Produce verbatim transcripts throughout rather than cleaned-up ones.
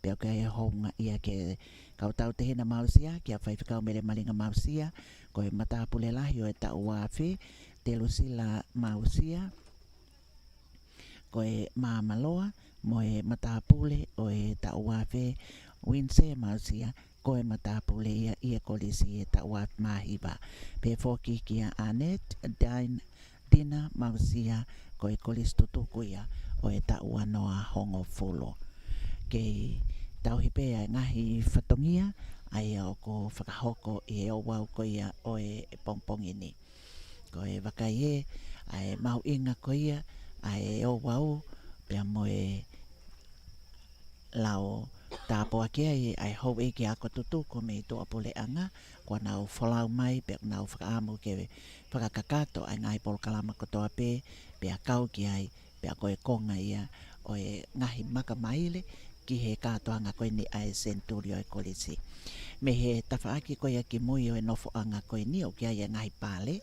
Pea ʻoku ʻi ai e houngaʻia ki he kau tautehina Mausia, kia Faifekau Mele Malinga Mausia, ko e matāpule lahi ʻo e taʻu uaafe, Telusila Mausia, ko e Māmaloa, mo e matāpule ʻo e taʻu uaafe, Uinise Mausia, ko e matāpule ia ʻi he kolisi ʻi he taʻu uaafe mā hiva. Pehē foki kia Annette Dine Dina Mausia, ko e kolisi tutuku ia ʻo e taʻu ua noa hongofulu. Kei tauhi pē ʻa e ngaahi fatongia, ʻa ia ʻoku fakahoko ʻi he ouau ko ia ʻo e pongipongi ni. Ko e vakai ē, ʻa e mahuʻinga ko ia, ʻa e ouau, pea mo e lau tāpuaki ai ʻa e houʻeiki ako tutuku mei tuʻapuleʻanga, kuo nau folau mai, pea nau fakaʻamu ke fakakakato ʻa e ngaahi polokalama kotoa pē, pea kau ki ai, pea ko e konga ia ʻo e ngaahi makamaile ki he kātoanga ko eni ʻa e senituli ʻo e kolisi. Mei he tafaʻaki ko ia ki mui ʻo e nofoʻanga ko eni ʻoku ʻi ai e ngaahi pale,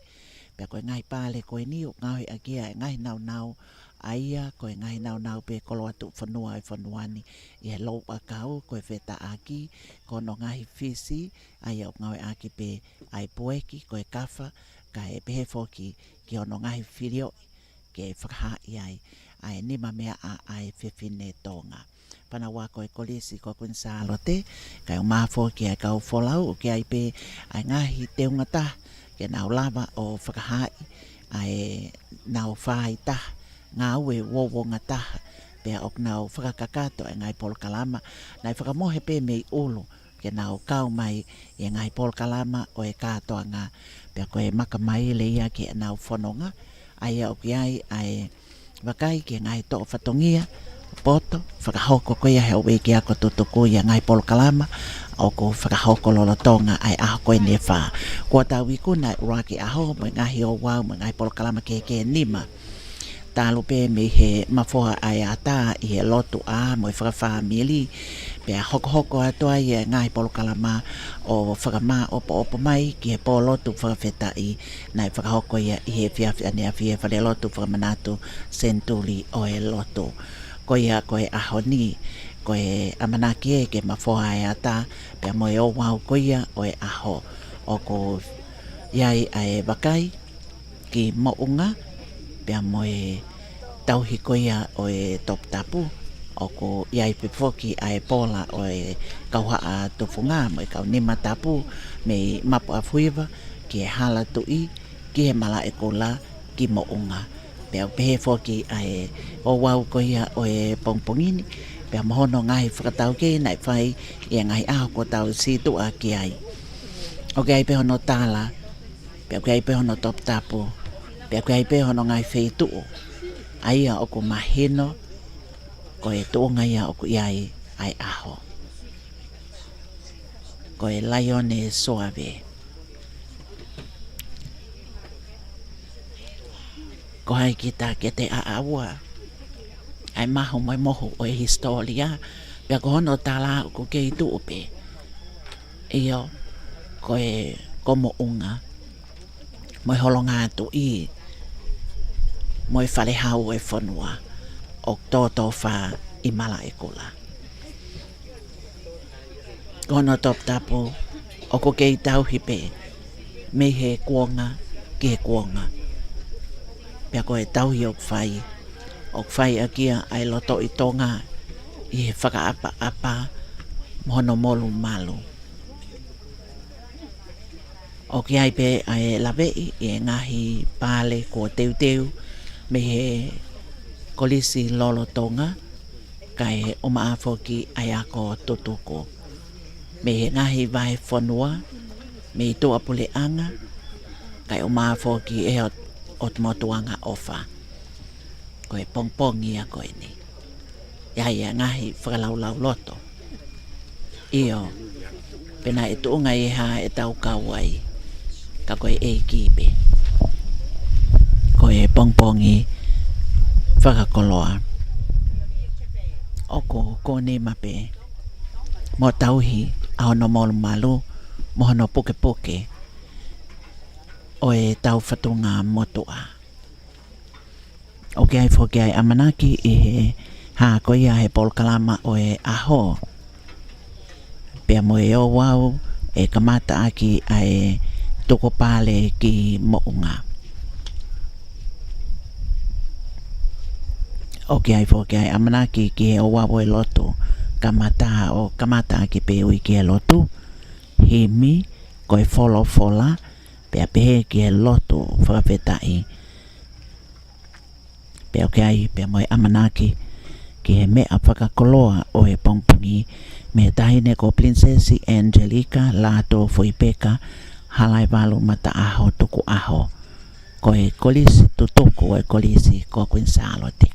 pea ko e ngaahi pale ko eni ʻoku ngaohi ʻaki ia e ngaahi naunau, ʻa ia ko e ngaahi naunau pē koloa tuʻufonua ʻo e fonua ni, ʻi he louʻakau, ko e fetaʻaki, ko hono ngaahi fisi, ʻa ia ʻoku ngāueʻaki pē ʻa e pueki, ko e kafa, kae pehē foki ki hono ngaahi filioʻi, ke fakahaaʻi ai ʻa e nimameaʻa ʻa e fefine Tonga. Pea naʻa ua ko e kolisi ko Kuini Sālote, kae ʻumaʻā foki ʻa e kau folau, ʻoku ʻi ai pē ʻa e ngaahi teunga taha, ke nau lava ʻo fakahaaʻi ʻa ʻenau faaitaha, ngāue uouongataha, pea ʻoku nau fakakakato ʻa e ngaahi polokalama, naʻe fakamohe pē mei ʻulu, ke nau kau mai ʻi he ngaahi polokalama ʻo e kātoanga, pea ko e makamaile ia ki heʻenau fononga, ʻa ia ʻoku ʻi ai ʻa e vakai ki he ngaahi toʻo fatongia, poto, fakahoko ko ia ʻe he houʻeiki ako tutuku ia ngaahi polokalama, ʻoku fakahoko lolotonga ʻa e ʻaho ko eni ʻe fā. Kuo tau ikuna ʻa e ʻuluaki ʻaho, mo e ngaahi ouau, mo e ngaahi polokalama kehekehe nima. Talu pē mei he mafoa ʻa e ata ʻi he lotu ʻa mo e fakafāmili, pea hokohoko atu ai e ngaahi polokalama ʻo fakamāʻopoʻopo mai ki he pōlotu fakafetaʻi naʻe fakahoko ia ʻi he efiafi ʻaneafi ʻi he falelotu fakamanatu senituli ʻo e lotu. Ko ia ko e ʻaho ni, ko e ʻamanaki ē ke mafoa ʻa e ata, pea mo e ouau ko ia ʻo e ʻaho. ʻOku ʻi ai ʻa e vakai ki Moʻunga, pea mo e tauhi ko ia ʻo e toputapu, ʻoku ʻi ai pē foki ʻa e pola ʻo e kau haʻa tufunga mo e kau nima tapu, mei Mapuʻafuiva ki he Hala Tuʻi, ki he Malaʻekula, ki Moʻunga. Pea ʻoku pehē foki ʻa e ouau ko ia ʻo e pongipongi ni, pea mo hono ngaahi fakataukei naʻe fai ʻi he ngaahi ʻaho kuo tau sītuʻa ki ai. ʻOku ʻi ai pē hono tala, pea ʻoku ʻi ai pē hono toputapu, pea ʻoku ʻi ai pē hono ngaahi feituʻu, ʻa ia ʻoku mahino, ko e tuʻunga ia ʻoku ʻi ai ʻa e ʻaho. Ko e Laione Suave. Ko hai kita ke te ʻaʻaua ʻa e mahu mo e mohu ʻo e hisitōlia, pea ko hono tala ʻoku kei tuʻu pē. ʻIo, ko e, ko Moʻunga, mo e Holongatuʻi, mo e Falehau ʻo e fonua, ʻoku tōtōfā ʻi Malaʻekula. Ko hono toputapu, ʻoku kei tauhi pē, mei he kuonga ki he kuonga. Pea ko e tauhi ʻoku fai, ʻoku fai ʻaki ia ʻa e lotoʻi Tonga ʻi he fakaʻapaʻapa mo hono molumalu. ʻOku ʻi ai pē ʻa e laveʻi ʻi he ngaahi pale kuo teuteu mei he kolisi lolotonga, kae ʻumaʻā foki ʻa e ako tutuku. Mei he ngaahi vahefonua, mei tuʻapuleʻanga, kae ʻumaʻā foki ʻe he ʻOt-, ʻOtu Motu Angaʻofa. Ko e pongipongi ia ko eni. ʻI ai ʻa e ngaahi fakalaulauloto. ʻIo, pe naʻe tuʻunga ʻi he hā ʻetau kau ai, ka ko e ʻEiki pē. Ko e pongipongi fakakoloa. ʻOku koni mape mo tauhi ʻa hono molumalu, mo hono pukepuke ʻo e tau fatunga motuʻa. ʻOku ʻi ai foki ʻa e ʻamanaki ʻi he Hā ko ia he polokalama ʻo e ʻaho. Pea mo e ouau ʻe kamata ʻaki ʻa e tukupale ki Moʻunga. ʻOku ʻi ai foki ʻa e ʻamanaki ki he ouau ʻo e lotu. Kamata ʻo kamata ʻaki pē ui ki he lotu. Himi, ko e folofola, pea pehē ki he lotu fakafetaʻi. Pea ʻoku ʻi ai pea mo e ʻamanaki ki he meʻa fakakoloa ʻo e pongipongi mei he taʻahine ko Pilinisesi Angelika Lātūfuipeka Halaevalu Mataʻaho Tukuʻaho. Ko e kolisi tutuku ʻo e kolisi ko Kuini Sālote.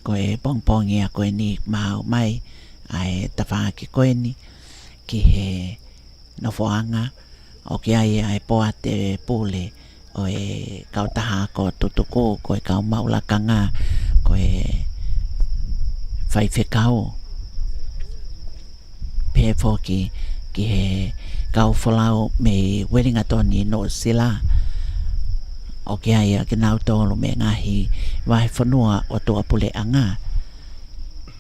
Ko e pongipongi ʻa ko eni maʻu mai ʻa e tafaʻaki ko eni ki he nofoʻanga ʻoku ʻi ai ʻa e poate pule ʻo e kautaha ako tutuku, ko e kau maʻu lakanga, ko e faifekau. Pehē foki ki he kau folau mei Uelingatoni, Nuʻusila. ʻOku ʻi ai ʻa kinautolu mei he ngaahi vahefonua ʻo tuʻapuleʻanga.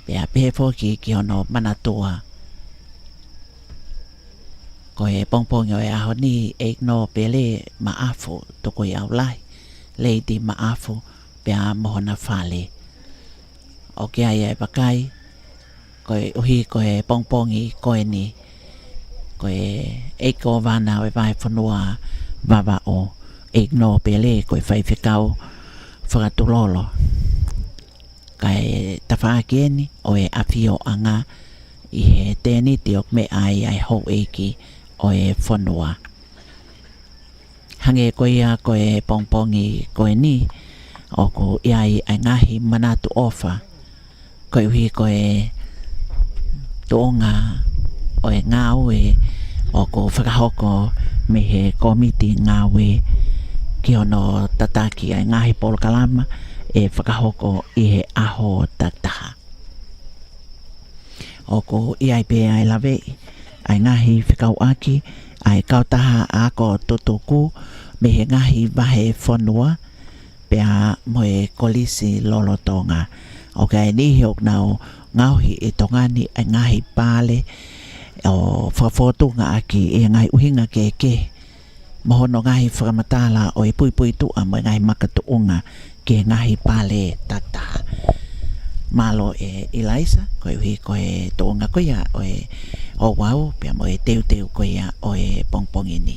Pea pehē foki ki hono manatua. Ko e pongipongi ʻo e ʻaho ni, ʻEiki Nōpele Maʻafu Tukuiaulahi, Lady Maʻafu, pea mo hona fale. ʻOku ʻi ai ʻa e vakai, koeʻuhi ko e pongipongi ko eni, ko e ʻEiki Kōvana ʻo e Vahefonua Vavaʻu, ʻEiki Nōpele ko e faifekau fakatulolo. Kae tafaʻaki eni ʻo e ʻafioʻanga ʻi he tēniti ʻoku meʻa ai ʻa e houʻeiki ʻo e fonua. Hangē ko ia ko e pongipongi ko eni, ʻoku ʻi ai ʻa e ngaahi manatu ʻofa, koeʻuhi ko e tuʻunga ʻo e ngāue ʻoku fakahoko mei he kōmiti ngāue ki hono tataki ʻa e ngaahi polokalama ʻe fakahoko ʻi he ʻaho takitaha. ʻOku ʻi ai pē ʻa e laveʻi ʻa e ngaahi fekauʻaki ʻa e kautaha ako tutuku mei he ngaahi vahefonua pea mo e kolisi lolotonga. ʻOku ʻi ai e niʻihi ʻoku nau ngaohi ʻi Tonga ni ʻa e ngaahi pale ʻo fakafōtunga ʻaki ʻi he ngaahi ʻuhinga kehekehe mo hono ngaahi fakamatala ʻo e puipuituʻa mo e ngaahi makatuʻunga ki he ngaahi pale takitaha. Mālō ʻe ʻIlaisa, koeʻuhi ko e tuʻunga ko ia ʻo e ouau, pea mo e teuteu ko ia ʻo e pongipongi ni.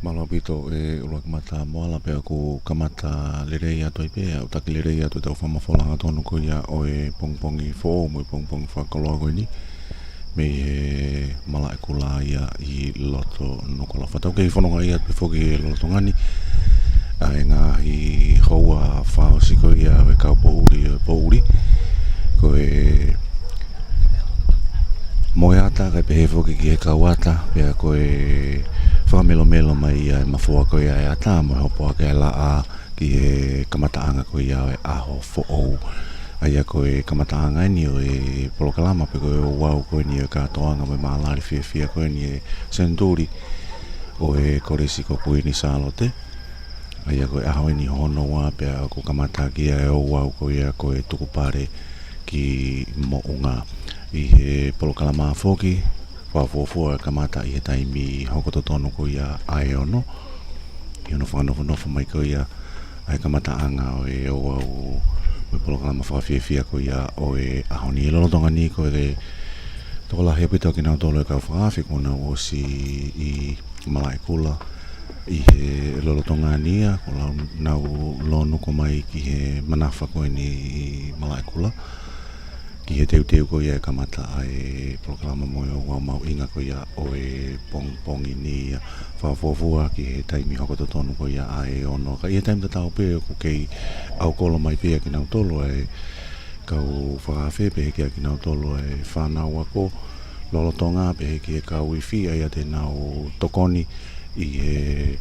Mālō ʻaupito ʻe ʻUluaki Mata Moala, pea ʻoku kamata lelei atu ai pē, ʻo taki lelei atu ʻetau fakamafola hangatonu ko ia ʻo e pongipongi foʻou mo e pongipongi fakakoloa ko eni mei he Malaʻekula ia ʻi loto Nukuʻalofa. Tau kei fononga ia pē foki he lolotonga ni ʻa e ngaahi houa fakaʻosi ko ia ʻo e kau poʻuli ʻo e poʻuli. Ko e moe ata kae pehē foki ki he kau ata, pea ko e fakamelomelo mai ia ʻe Mafoa ko ia ʻa e ata mo e hopo ake ʻa e laʻā ki he kamataʻanga ko ia ʻo e ʻaho foʻou. ʻA ia ko e kamataʻanga eni ʻo e polokalama pe ko e ouau ko eni ʻo e kātoanga mo e mālali fiefia ko eni ʻa e senituli ʻo e Kolisi ko Kuini Sālote. ʻA ia ko e ʻaho eni hono ua pea ʻoku kamata ʻaki ʻa e ouau ko ia ko e tukupale ki Moʻunga. ʻI he polokalama foki, fakafuofua kamata ʻi he taimi hoko totonu ko ia ʻa e ono. ʻI hono fakanofonofo mai ko ia ʻa e kamataʻanga ʻo e ouau mo e polokalama fakafiefia ko ia ʻo e ʻaho ni. Lolotonga ni ko e tokolahi ʻaupito kinautolu ʻa e kau fakaafe kuo nau ʻosi ʻi Malaʻekula ʻi he lolotonga ni ia, kuo nau lōnuku mai ki he manafa ko eni ʻi Malaʻekula ki he teuteu ko ia e kamata ʻa e polokalama mo e ouau mahuʻinga ko ia ʻo e pongipongi ni ia. Fakafuofua ki he taimi hoko totonu ko ia ʻa e ono. Ka ʻi he taimi tatau pē ʻoku kei ʻaukolo mai pē ʻa kinautolu ʻa e kau fakaafe, pehē ki ʻa kinautolu ʻa e fānau ako lolotonga, pehē ki he kau ifi ʻa ia te nau tokoni ʻi he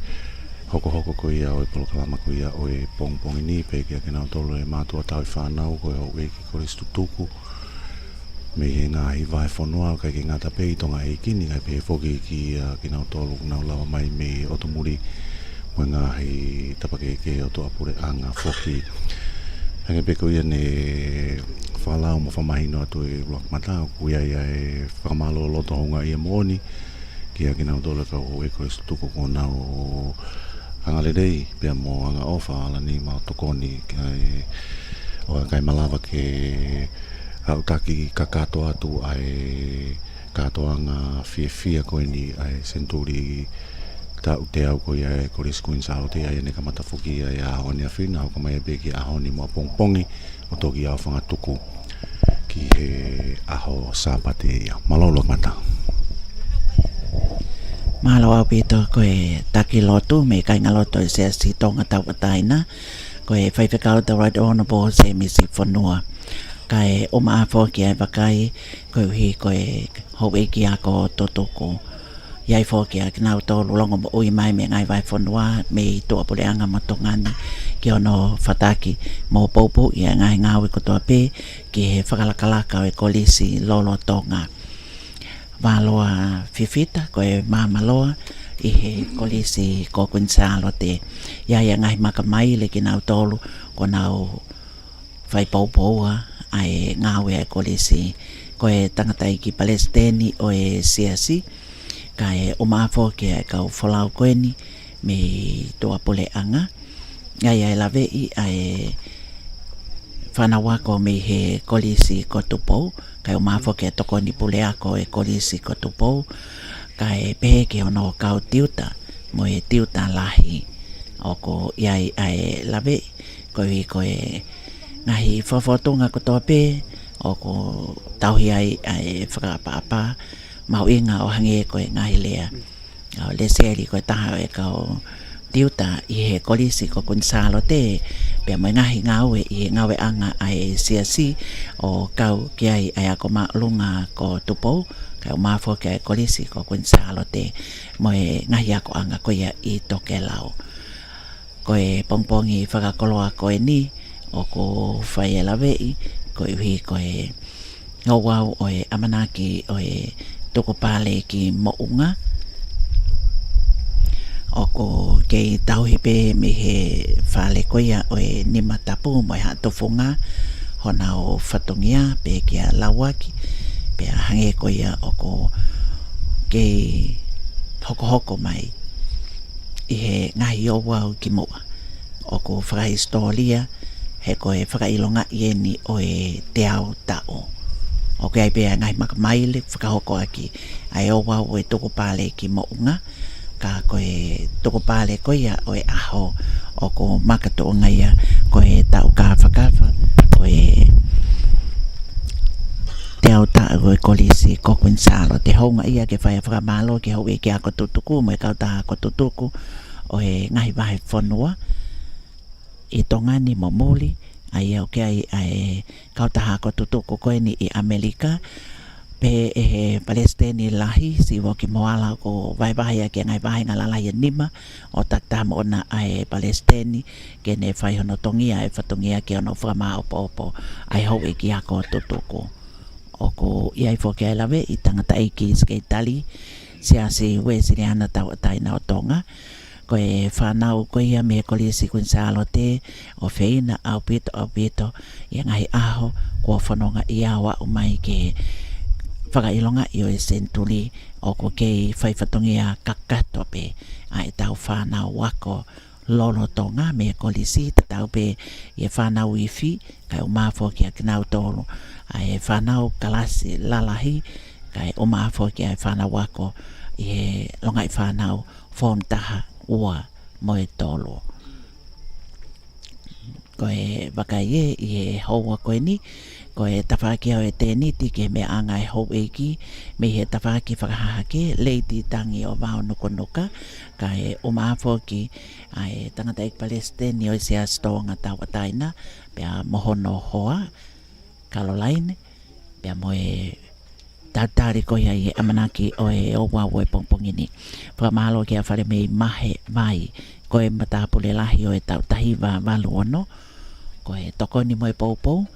hokohoko ko ia ʻo e polokalama ko ia ʻo e pongipongi ni, pehē ki ʻa kinautolu ʻa e mātuʻa tauhi fānau, ko e houʻeiki kolisi tutuku mei he ngaahi vahefonua, ʻikai ke ngata pē ʻi Tonga ʻeiki ni, kae pehē foki ki ʻa kinautolu ʻoku nau lava mai mei ʻOtu Muli, mo e ngaahi tapa kehekehe ʻo e tuʻapuleʻanga foki. Hangē pē ko ia ne fakalau mo fakamahino atu ʻe Rock Mata, ʻoku ʻi ai ʻa e fakamālō loto houngaʻia moʻoni kiate kinautolu ʻa e kau houʻeiki kolisi tutuku kuo nau angalelei pea mo angaʻofa ʻa e lani mo tokoni ki ai ʻo aʻu ki he malava ke aʻutaki kakato atu ʻa e kātoanga fiefia ko eni ʻa e senituli taʻu teau ko ia ʻa e Kolisi Kuini Sālote, ʻa ia ne kamata foki ʻa e ʻaho ni ʻafiona, hoko mai pē ki he ʻaho ni mo ʻapongipongi ʻo toki aofangatuku ki he ʻaho Sāpate ia. Mālō Rock Mata. Mālō ʻaupito. Ko e taki lotu mei he kāingalotu ʻo e Siasi Tonga Tauʻatāina, ko e Faifekau The Right Honourable Sēmisi Fonua. Kae ʻumaʻā foki ʻa e vakai koeʻuhi ko e houʻeiki ako tutuku. ʻI ai foki ʻa kinautolu longomoʻui mai mei he ngaahi vahefonua mei tuʻapuleʻanga mo Tonga ni ki hono fataki mo poupouʻi ʻa e ngaahi ngāue kotoa pē ki he fakalakalaka ʻo e kolisi lolotonga. Valoa Fifita, ko e māmāloa ʻi he Kolisi ko Kuini Sālote. ʻI ai ʻa e ngaahi makamaile kinautolu kuo nau fai poupoua ʻa e ngāue ʻa e kolisi. Ko e tangataʻeiki palesiteni ʻo e siasi, kae ʻumaʻā foki ʻa e kau folau ko eni mei tuʻapuleʻanga. ʻI ai ʻa e laveʻi ʻa e fānau ako mei he Kolisi ko Tupou, kae ʻumaʻā foki ʻa e tokoni puleako ʻo e Kolisi ko Tupou, kae pehē ki hono kau tiuta mo e tiuta lahi. ʻOku ʻi ai ʻa e laveʻi koeʻuhi ko e ngaahi fōtunga kotoa pē ʻoku tauhi ai ʻa e fakaʻapaʻapa mahuʻinga ʻo hangē ko e ngaahi lea ʻa ʻo Lesieli, ko e taha ʻo e kau tiuta ʻi he Kolisi ko Kuini Sālote, pea mo e ngaahi ngāue ʻi he ngāueʻanga ʻa e siasi ʻo kau ki ai ʻa e ako māʻolunga ko Tupou, kae ʻumaʻā foki ʻa e Kolisi ko Kuini Sālote mo e ngaahi akoʻanga ko ia ʻi Tokelau. Ko e pongipongi fakakoloa ko eni ʻoku fai ʻa e laveʻi koeʻuhi ko e ouau ʻo e ʻamanaki ʻo e tukupale ki Moʻunga. ʻOku kei tauhi pē mei he fale ko ia ʻo e Nima Tapu mo e Haʻa Tufunga honau fatongia pē kia Lauaki, pea hangē ko ia ʻoku kei hokohoko mai ʻi he ngaahi ouau kimuʻa. ʻOku fakahisitōlia, he ko e fakaʻilongaʻi eni ʻo e teau taʻu. ʻOku ʻi ai pē ʻa e ngaahi makamaile fakahoko ʻaki ʻa e ouau ʻo e tukupale ki Moʻunga, ka ko e tukupale ko ia ʻo e ʻaho ʻoku makatuʻunga ia ko e taʻu kāfakafa ʻo e teau taʻu ʻo e Kolisi ko Kuini Sālote. Houngaʻia ke fai ʻa e fakamālō ki he houʻeiki ako tutuku mo e kautaha ako tutuku ʻo e ngaahi vahefonua ʻi Tonga ni mo muli, ʻa ia ʻoku ʻi ai ʻa e kautaha ako tutuku ko eni ʻi ʻAmelika, pehē ʻe he palesiteni lahi, Sivoki Moala, ʻoku vahevahe ʻaki ʻa e ngaahi vāhenga lalahi ʻe nima ʻo takitaha moʻona ʻa e palesiteni ke ne fai hono tongia ʻa e fatongia ki hono fakamāʻopoʻopo ʻa e houʻeiki ako tutuku. ʻOku ʻi ai foki ʻa e laveʻi tangataʻeiki sekelitali Siasi Uēsiliana Tauʻatāina ʻo Tonga. Ko e fānau ko ia mei he Kolisi Kuini Sālote, ʻofeina ʻaupito, ʻaupito ʻi he ngaahi ʻaho kuo fononga ʻi ai ʻo aʻu mai ki he fakaʻilongaʻi ʻo e senituli, ʻoku kei fai fatongia kakato pē ʻa ʻetau fānau ako lolotonga mei he kolisi, tatau pē ʻi he fānau ifi, kae ʻumaʻā foki ʻa kinautolu ʻa e fānau kalasi lalahi, kae ʻumaʻā foki ʻa e fānau ako ʻi he longaʻi fānau foomu taha, ua mo e tolu. Ko e vakai ē ʻi he houa ko eni, ko e tafaʻaki ʻo e tēniti ki he meʻaʻanga ʻo e houʻeiki mei he tafaʻaki fakahahake, Lady Tangi ʻo Vaonukunuka, kae ʻumaʻā foki ʻa e tangataʻeiki palesiteni ʻo e Siasi Tonga Tauʻatāina, pea mo hono hoa, Caroline, pea mo e talitali ko ia ʻi he ʻamanaki ʻo e ouau ʻo e pongipongi ni. Fakamālō kia Falemei Mahe Vai, ko e matāpule lahi ʻo e taʻu taha hiva valu ono, ko e tokoni mo e poupou,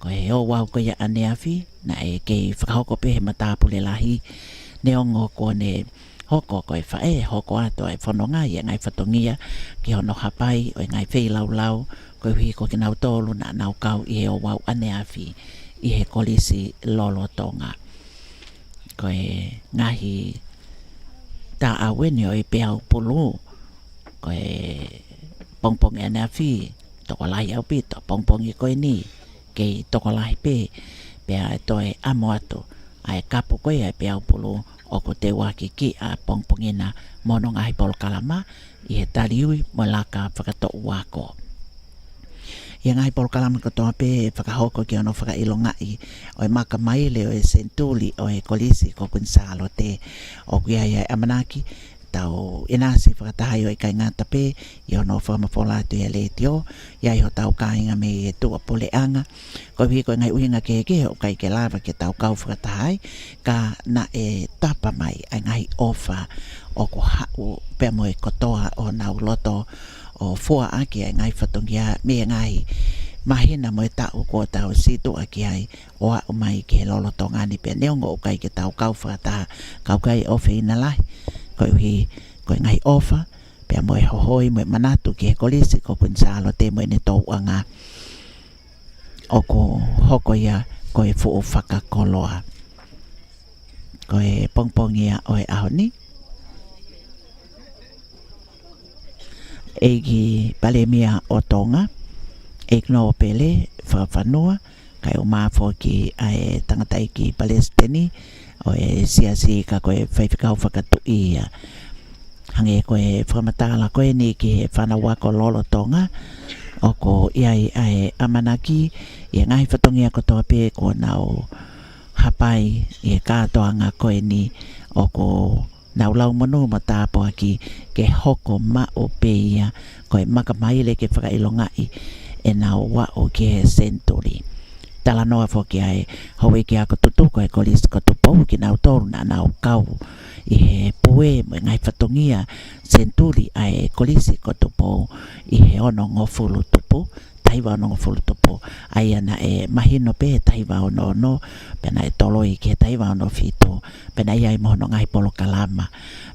ko e ouau ko ia ʻaneafi, naʻe kei fakahoko pē ʻe he matāpule lahi, neongo kuo ne hoko ko e faʻē, hoko atu ʻa e fononga ʻi he ngaahi fatongia ki hono hapai ʻo e ngaahi feilaulau, koeʻuhi ko kinautolu naʻa nau kau ʻi he ouau ʻaneafi ʻi he Kolisi Lolotonga. Ko e ngaahi taʻau eni ʻo e peau pulu, ko e pongipongi ʻaneafi, tokolahi ʻaupito, pongipongi ko eni, kei tokolahi pē, pea ʻe toe ʻamo atu ʻa e kapu ko ia ʻa e peau pulu ʻoku teuaki ki ʻapongipongi na mo hono ngaahi polokalama ʻi he taliui mo e laka fakatoʻu ako. ʻI he ngaahi polokalama kotoa pē ʻe fakahoko ki hono fakaʻilongaʻi ʻo e maka maile ʻo e senituli ʻo e Kolisi ko Kuini Sālote, ʻoku ʻi ai ʻa e ʻamanaki tau ʻinasi fakataha ai ʻo ʻikai ngata pē ʻi hono fakamafola atu ʻi he letiō, ʻi ai hotau kāinga mei he tuʻa puleʻanga, koeʻuhi ko e ngaahi ʻuhinga kehekehe ʻoku ʻikai ke lava ke tau kau fakataha ai, ka naʻe tapa mai ʻa e ngaahi ʻofa ʻoku haʻu pea mo e kotoa ʻo honau loto ʻo fua ʻaki ʻa e ngaahi fatongia mei he ngaahi māhina mo e taʻu kuo tau situʻa ki ai ʻo aʻu mai ki he lolotonga ni, pea neongo ʻoku ʻikai ke tau kau fakataha, ka ʻoku ʻikai ʻofeina lahi, koeʻuhi ko e ngaahi ʻofa pea mo e hohoi mo e manatu ki he Kolisi ko Kuini Sālote mo ʻene tōʻonga ʻoku hoko ia ko e fuʻu fakakoloa. Ko e pongipongi ia ʻo e ʻaho ni, ʻEiki Palēmia ʻo Tonga, ʻEiki Nōpele Fakafanua, kae ʻumaʻā foki ʻa e tangataʻeiki Palesiteni ʻo e Siasi, ka ko e faifekau fakatuʻi ia. Hangē ko e fakamatala ko eni ki he fānau ako lolotonga, ʻoku ʻi ai ʻa e ʻamanaki ʻi he ngaahi fatongia kotoa pē kuo nau hapai ʻi he kātoanga ko eni, ʻoku nau lau monū mo tāpuaki ke hoko maʻu pē ia ko e maka maile ke fakaʻilongaʻi ʻenau aʻu ki he senituli. Talanoa foki ʻa e houʻeiki ako tutuku ʻa e Kolisi ko Tupou, kinautolu naʻa nau kau ʻi he pue mo e ngaahi fatongia senituli ʻa e Kolisi ko Tupou ʻi he onongofulu tupu, taha hiva onongofulu tupu, ʻa ia naʻe mahino pē he taha hiva ono ono, pea naʻe toloi ki he taha hiva ono fitu, pea naʻe ʻi ai mo hono ngaahi polokalama,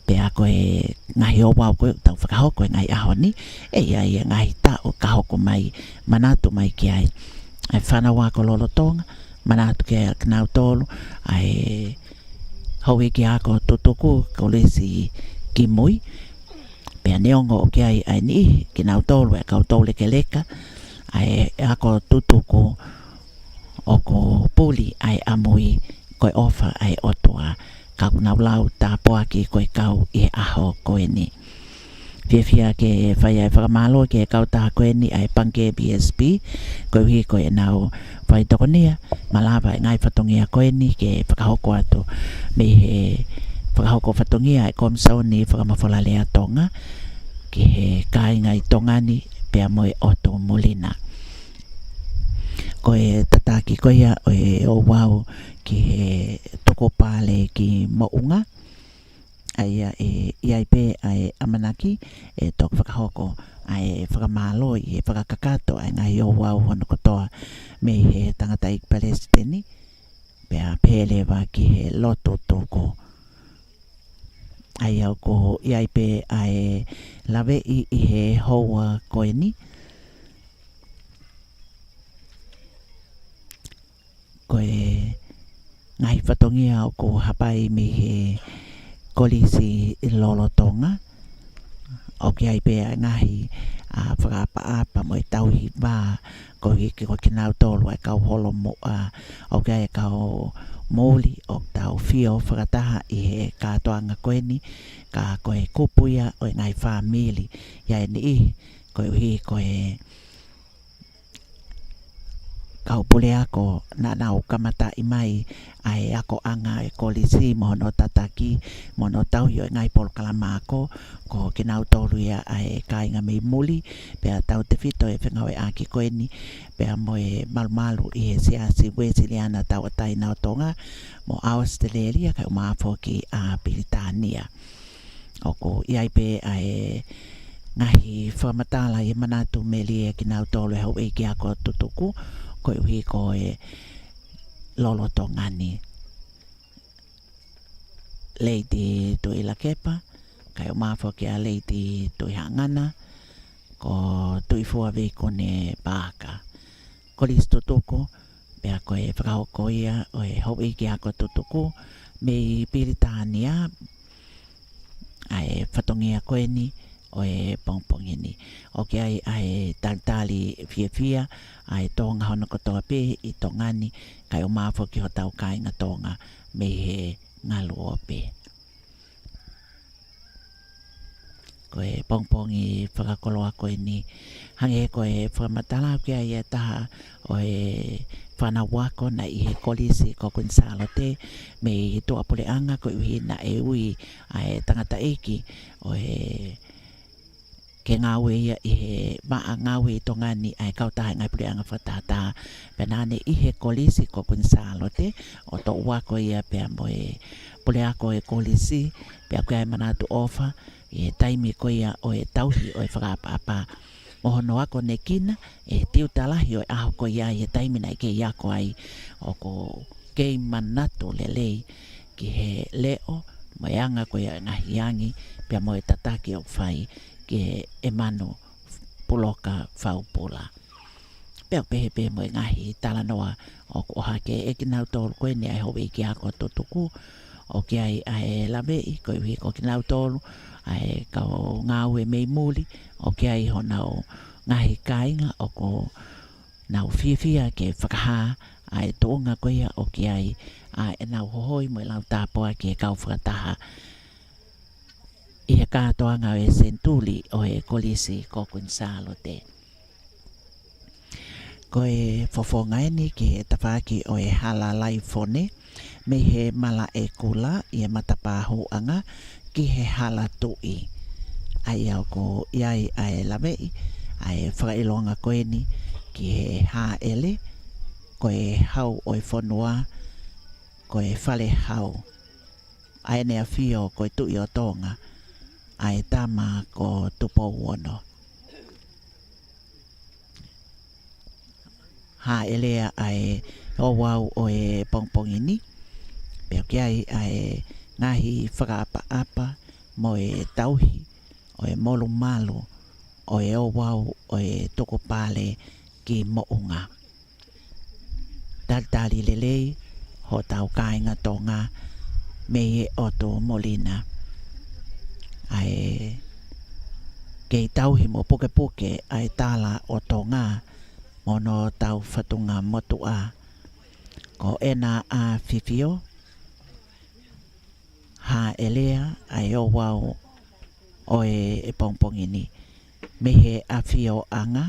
pea ko e ngaahi ouau ko ē ʻoku tau fakahoko he ngaahi ʻaho ni, ʻe ʻi ai e ngaahi taʻu ka hoko mai, manatu mai ki ai. ʻA e fānau ako lolotonga, manatu ki ai ʻa kinautolu, ʻa e houʻeiki ako tutuku Kolisi kimui, pea neongo ʻoku ʻi ai ʻa e niʻihi kinautolu ʻa e kau toulekeleka ʻa e ako tutuku, ʻoku puli ʻa e ʻamui ko e ʻofa ʻa e ʻOtua, ka ʻoku nau lau tāpuaki ko e kau ʻi he ʻaho ko eni. Fiefia ke fai ʻa e fakamālō ki he kautaha ko eni ʻa e Pangikē B S P, koeʻuhi ko ʻenau faitokonia, malava e ngaahi fatongia ko eni ke fakahoko atu mei he fakahoko fatongia ʻa e Komisoni Fakamafola Lea Tonga ki he kāinga ʻi Tonga ni pea mo e ʻotu muli na. Ko e tataki ko ia ʻo e ouau ki he tukupale ki Moʻunga, ʻa ia ʻe ʻi ai pē ʻa e ʻamanaki ʻe toki fakahoko ʻa e fakamālō ʻi he fakakakato ʻa e ngaahi ouau hono kotoa mei he tangataʻeiki Palesiteni, pea pehē leva ki he lotu tuku. ʻA ia ʻoku ʻi ai pē ʻa e laveʻi ʻi he houa ko eni, ko e ngaahi fatongia ʻoku hapai mei he Kolisi lolotonga. ʻOku ʻi ai pē ʻa e ngaahi, ʻa, fakaʻapaʻapa mo e tauhi vā, koeʻuhi ko kinautolu ʻa e kau holomuʻa, ʻoku ʻi ai e kau moʻui ʻoku tau fio fakataha ʻi he kātoanga ko eni, ka ko e kupu ia ʻo e ngaahi fāmili ia ʻe niʻihi, koeʻuhi ko e kau puleako naʻa nau kamataʻi mai ʻa e akoʻanga ʻa e Kolisi mo hono tataki, mo hono tauhi ʻo e ngaahi polokalama ako, ko kinautolu ia ʻa e kāinga mei muli, pea tautefito e fengāueʻaki ko eni, pea mo e malumalu ʻi he Siasi Uēsiliana Tauʻatāina ʻo Tonga mo ʻAositelēlia, kae ʻumaʻā foki ʻa Pilitānia. ʻOku ʻi ai pē ʻa e ngaahi fakamatala ʻi he manatu melie kinautolu e houʻeiki ako tutuku, koeʻuhi ko e lolotonga ni. Lady Tuʻilakepa, kae ʻumaʻā foki ʻa Lady Tuʻihaʻangana, ko Tuʻifua Veikone Paaka. Kolisi Tutuku, pea ko e fakahoko ia ʻo e houʻeiki ako tutuku mei Pilitānia ʻa e fatongia ko eni ʻo e pongipongi ni. ʻOku ʻi ai ʻa e talitali fiefia ʻa e Tonga hono kotoa pē ʻi Tonga ni, kae ʻumaʻā foki hotau kāinga Tonga mei he ngaluope. Ko e pongipongi fakakoloa ko eni, hangē ko e fakamatala, ʻoku ʻi ai e taha ʻo e fānau ako naʻe ʻi he Kolisi ko Kuini Sālote mei tuʻapuleʻanga, koeʻuhi naʻe ui ʻa e tangataʻeiki ʻo e ke ngāue ia ʻi he vaʻa ngāue ʻi Tonga ni ʻa e kautaha ʻa e ngaahi puleʻanga fakatahataha. Pea naʻa ne ʻi he Kolisi ko Kuini Sālote ʻo toʻu ako ia pea mo e puleako ʻo e kolisi, pea ʻoku ʻi ai e manatu ʻofa ʻi he taimi ko ia ʻo e tauhi ʻo e fakaʻapaʻapa mo hono akonekina e tiuta lahi ʻo e ʻaho ko ia ʻi he taimi naʻe kei ako ai. ʻOku kei manatu lelei ki he leʻo mo e anga ko ia e ngaahi angi pea mo e tataki ʻoku fai ki he manu puloka faupula. Pea ʻoku pehē pē mo e ngaahi talanoa ʻoku ʻohake ʻe kinautolu ko eni ʻa e houʻeiki ako tutuku, ʻoku ʻi ai ʻa e laveʻi koeʻuhi ko kinautolu ʻa e kau ngāue mei muli, ʻoku ʻi ai honau ngaahi kāinga ʻoku nau fiefia ke fakahā ʻa e tuʻunga ko ia ʻoku ʻi ai ʻa ʻenau hohoi mo e lau tāpuaki ki he kau fakataha ʻi he kātoanga ʻo e senituli ʻo e Kolisi ko Kuini Sālote. Ko e fofonga eni ki he tafaʻaki ʻo e Hala Laifone, mei he Malaʻekula ʻi he matapā hūʻanga ki he Hala Tuʻi. ʻA ia ʻoku ʻi ai ʻa e laveʻi ʻa e fakaʻilonga ko eni ki he hāʻele, ko e hau ʻo e fonua, ko e fale hau, ʻa ʻEne ʻAfio ko e Tuʻi ʻo Tonga, ʻa e tama ko Tupouono. Hāʻelea ʻa e ouau ʻo e pongipongi ni, pea ʻoku ʻi ai ʻa e ngaahi fakaʻapaʻapa mo e tauhi ʻo e molumalu ʻo e ouau ʻo e tukupale ki Moʻunga. Talitali lelei hotau kāinga Tonga mei he ʻotu molina. ʻA e kei tauhi mo pukepuke ʻa e tala ʻo Tonga mo hono tau fatunga motuʻa. Ko ʻEna ʻAfifio, hāʻelea ʻa e ouau ʻo e pongipongi ni. Mei he ʻafioʻanga,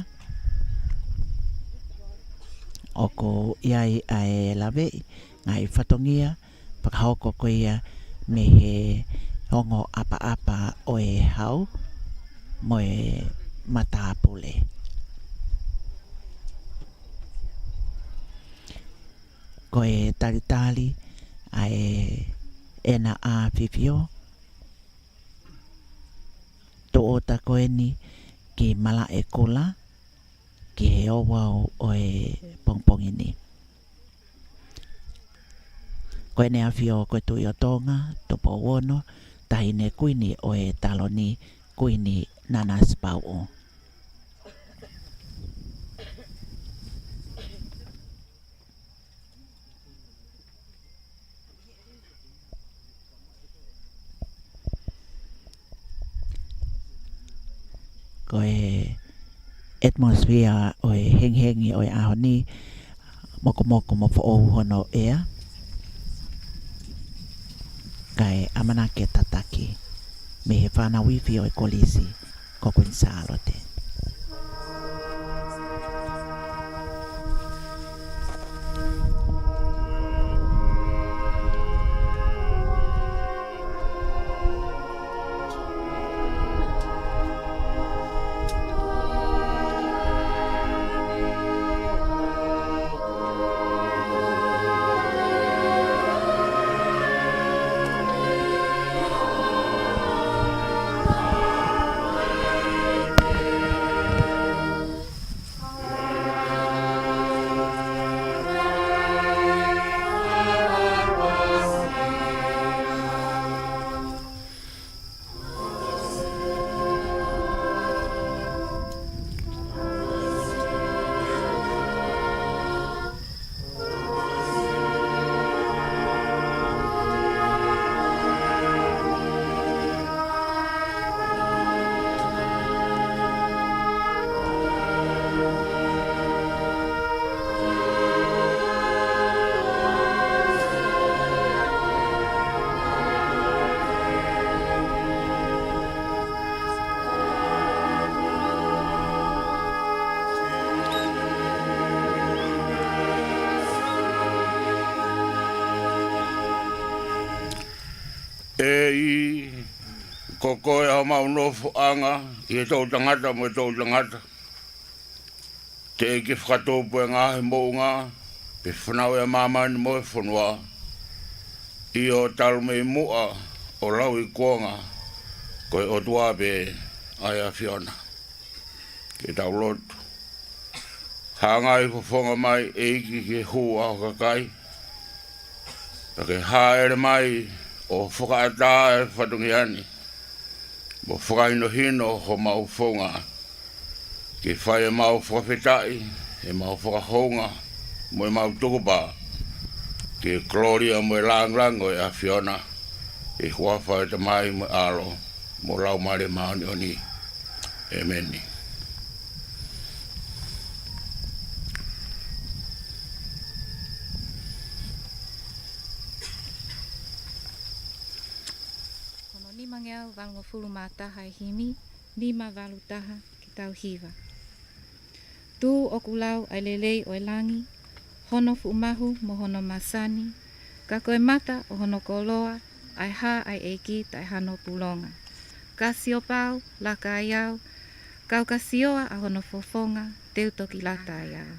ʻoku ʻi ai ʻa e laveʻi ngaahi fatongia fakahoko ko ia mei he ongo ʻapaʻapa ʻo e hau mo e matāpule. Ko e talitali ʻa e ʻEna ʻAfifio, tōʻuta ko eni ki Malaʻekula ki he ouau ʻo e pongipongi ni. Ko ʻEne ʻAfio ko e Tuʻi ʻo Tonga, Tupou Ono, Taʻahine Kuini ʻo e Taloni, Kuini Nanasipauʻu. Ko e atmosphere ʻo e hengihengi ʻo e ʻaho ni, mokomoko mo foʻou hono ʻea, kae ʻamanaki ke tataki mei he fānau ifi ʻo e Kolisi ko Kuini Sālote. ʻEiki, ko koe ʻa homau nofoʻanga ʻi he toʻutangata mo e toʻutangata. Teʻeki fakatupu e ngaahi moʻunga, pe fanauʻi ʻa māmani mo e fonua. ʻIo, talu mei muʻa ʻo lauikuonga, ko e ʻOtua pē ʻa e ʻAfiona. Ke tau lotu. Hāngai fofonga mai, ʻEiki, ki he hū ʻa ho kakai. Pea ke hāʻele mai ʻo fakaʻatā e fatongia ni, mo fakahinohino homau founga. Ke fai ʻemau fakafetaʻi, ʻemau fakahounga, mo ʻemau tukupā ki he kolōlia mo e lāngilangi ʻo e ʻAfiona, ʻi he huafa ʻo e Tamai mo e ʻAlo mo e Laumālie Māʻoniʻoni. ʻĒmeni. Ko hono nimangeau valungofulu mā taha e himi, nima valu taha, ke tau hiva. Tuʻu ʻoku lau ʻa e lelei ʻo e langi, hono fuʻu mahu mo hono masani, ka ko e mata ʻo hono koloa, ʻa e hā ʻa e ʻEiki taʻe hano pulonga. Ka sio pau, laka ai au, kau ka sioa ʻa hono fofonga, te u toki lata ai au.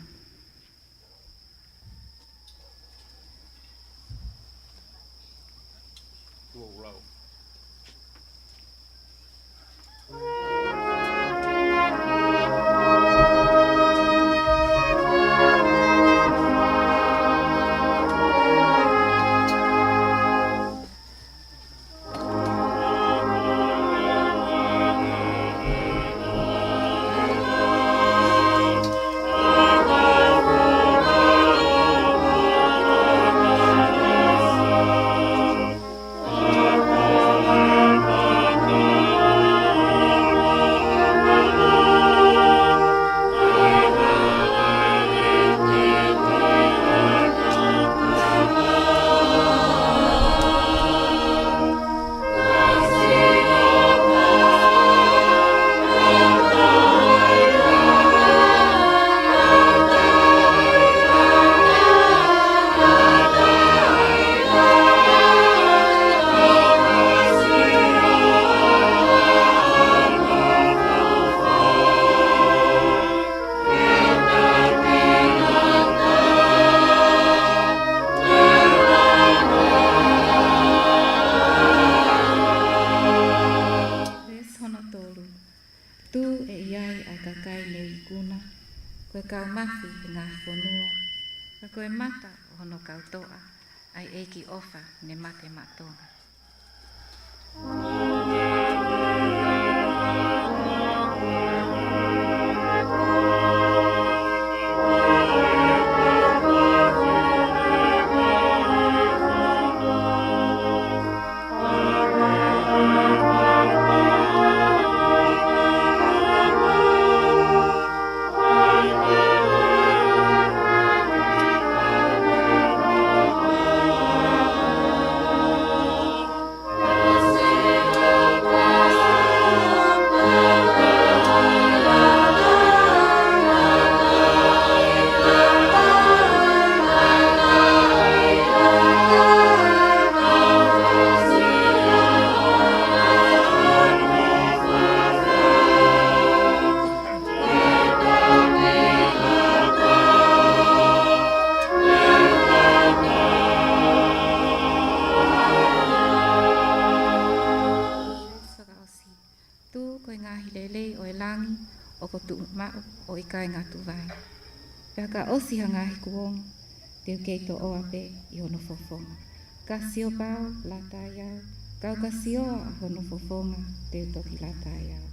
Veesi hono tolu. Tuʻu ʻe ʻi ai ʻa e kakai ne ikuna, ko e kau mafi ʻi he ngaahi fonua, ka ko e mata ʻo hono kau toʻa, ʻa e ʻEiki ʻofa ne mate maʻa Tonga. Tuʻu ko e ngaahi lelei ʻo e langi, ʻoku tuʻu maʻu ʻo ʻikai ngatu vai. Pea ka ʻosi ha ngaahi kuonga, te u kei toʻoa pē ʻi hono fofonga. Ka sio pau, lata ai au, kau ka sioa ʻa hono fofonga, te u toki lata ai au.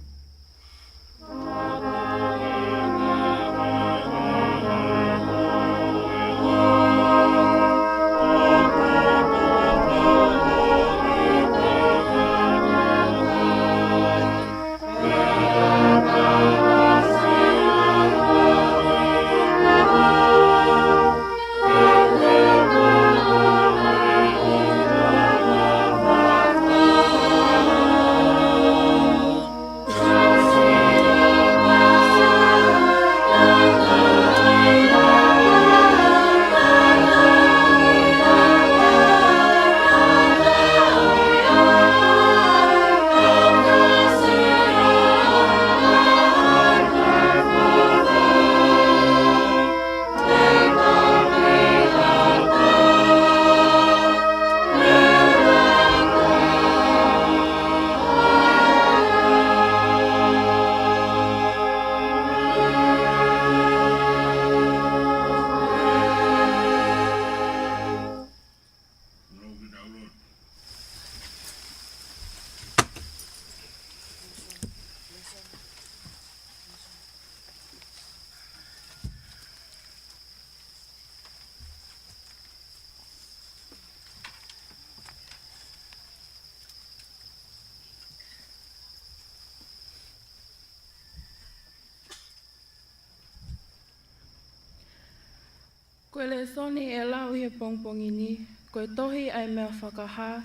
Ko e lēsoni ʻe lau ʻi he pongipongi ni, ko e tohi ʻa e Meʻa Fakahā,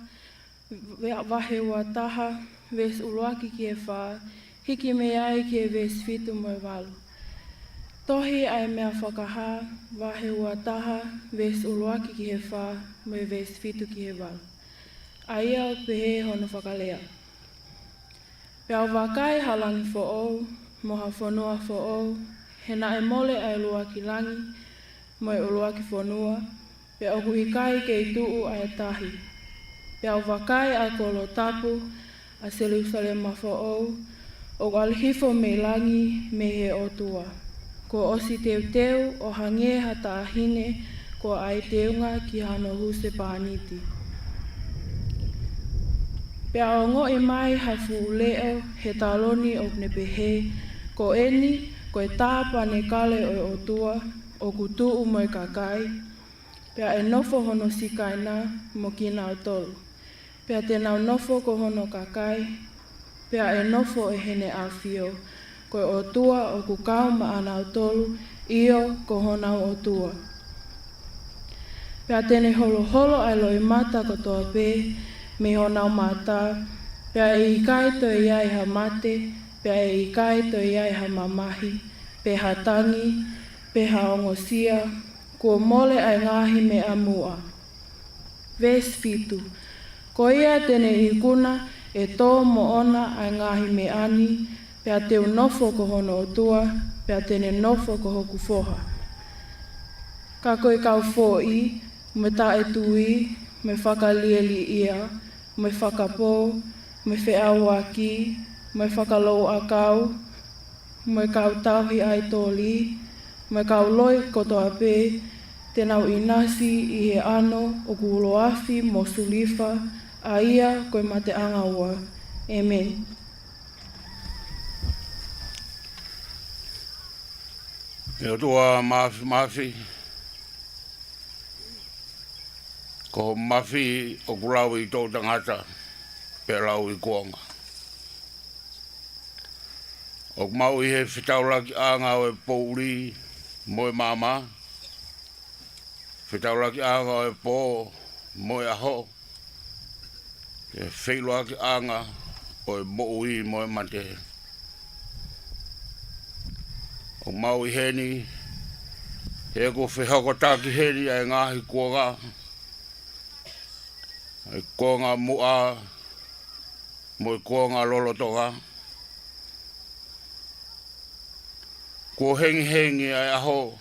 ve-, vahe ua taha, veesi ʻuluaki ki he fā, hiki mei ai ki he veesi fitu mo e valu. Tohi ʻa e Meʻa Fakahā, vahe ua taha, veesi ʻuluaki ki he fā, mo e veesi fitu ki he valu. ʻA ia ʻoku pehē hono fakalea. Pea u vakai ha langi foʻou, mo ha fonua foʻou, he naʻe mole ʻa e ʻuluaki langi, mo e ʻuluaki fonua, pea ʻoku ʻikai kei tuʻu ʻa e tahi. Pea u vakai ʻa e kolo tapu, ʻa Selūsalema foʻou, ʻoku ʻalu hifo mei langi mei he ʻOtua. Kuo ʻosi teuteu ʻo hangē ha taʻahine kuo ʻai teunga ki hano husepāniti. Pea u ongoʻi mai ha fuʻu leʻo he taloni ʻoku ne pehē, Ko eni, ko e tāpanekale ʻo e ʻOtua, ʻoku tuʻu mo e kakai, pea ʻe nofo hono Sikaina mo kinautolu. Pea te nau nofo ko hono kakai, pea ʻe nofo ʻi heʻene ʻafio, ko e ʻOtua ʻoku kau maʻanautolu, ʻio ko honau ʻOtua. Pea te ne holoholo ʻa e loʻimata kotoa pē mei honau mata, pea ʻe ʻikai toe ʻi ai ha mate, pea ʻe ʻikai toe ʻi ai ha mamahi, pe ha tangi, pe ha ongosia, kuo mole ʻa e ngaahi meʻa muʻa. Veesi fitu. Ko ia te ne ikuna ʻe tō moʻona ʻa e ngaahi meʻa ni, pea te u nofo ko hono ʻOtua, pea te ne nofo ko hoku foha. Ka ko e kau foʻi, mo e taʻetui, mo e fakalieliʻia, mo e fakapō, mo e feʻauaki, mo e fakalouʻakau, mo e kau tauhi ʻaitoli, mo e kau loi kotoa pē, te nau ʻinasi ʻi he ʻano ʻoku uloafi mo sulifa, ʻa ia ko e mateʻanga ua. ʻĒmeni. ʻE ʻOtua Māfimafi, ko hoʻo mafi ʻoku lau ʻi toʻutangata, pea lau ʻi kuonga. ʻOku mau ʻi he fetaulakiʻanga ʻo e poʻuli mo e maama, fetaulakiʻanga ʻo e pō mo e ʻaho, ʻi he feʻiloakiʻanga ʻo e moʻui mo e mate. ʻOku mau ʻi heni, he kuo fehokotaki heni ʻa e ngaahi kuonga, ʻa e kuonga muʻa, mo e kuonga lolotonga. Kuo hengihengi ʻa e ʻaho,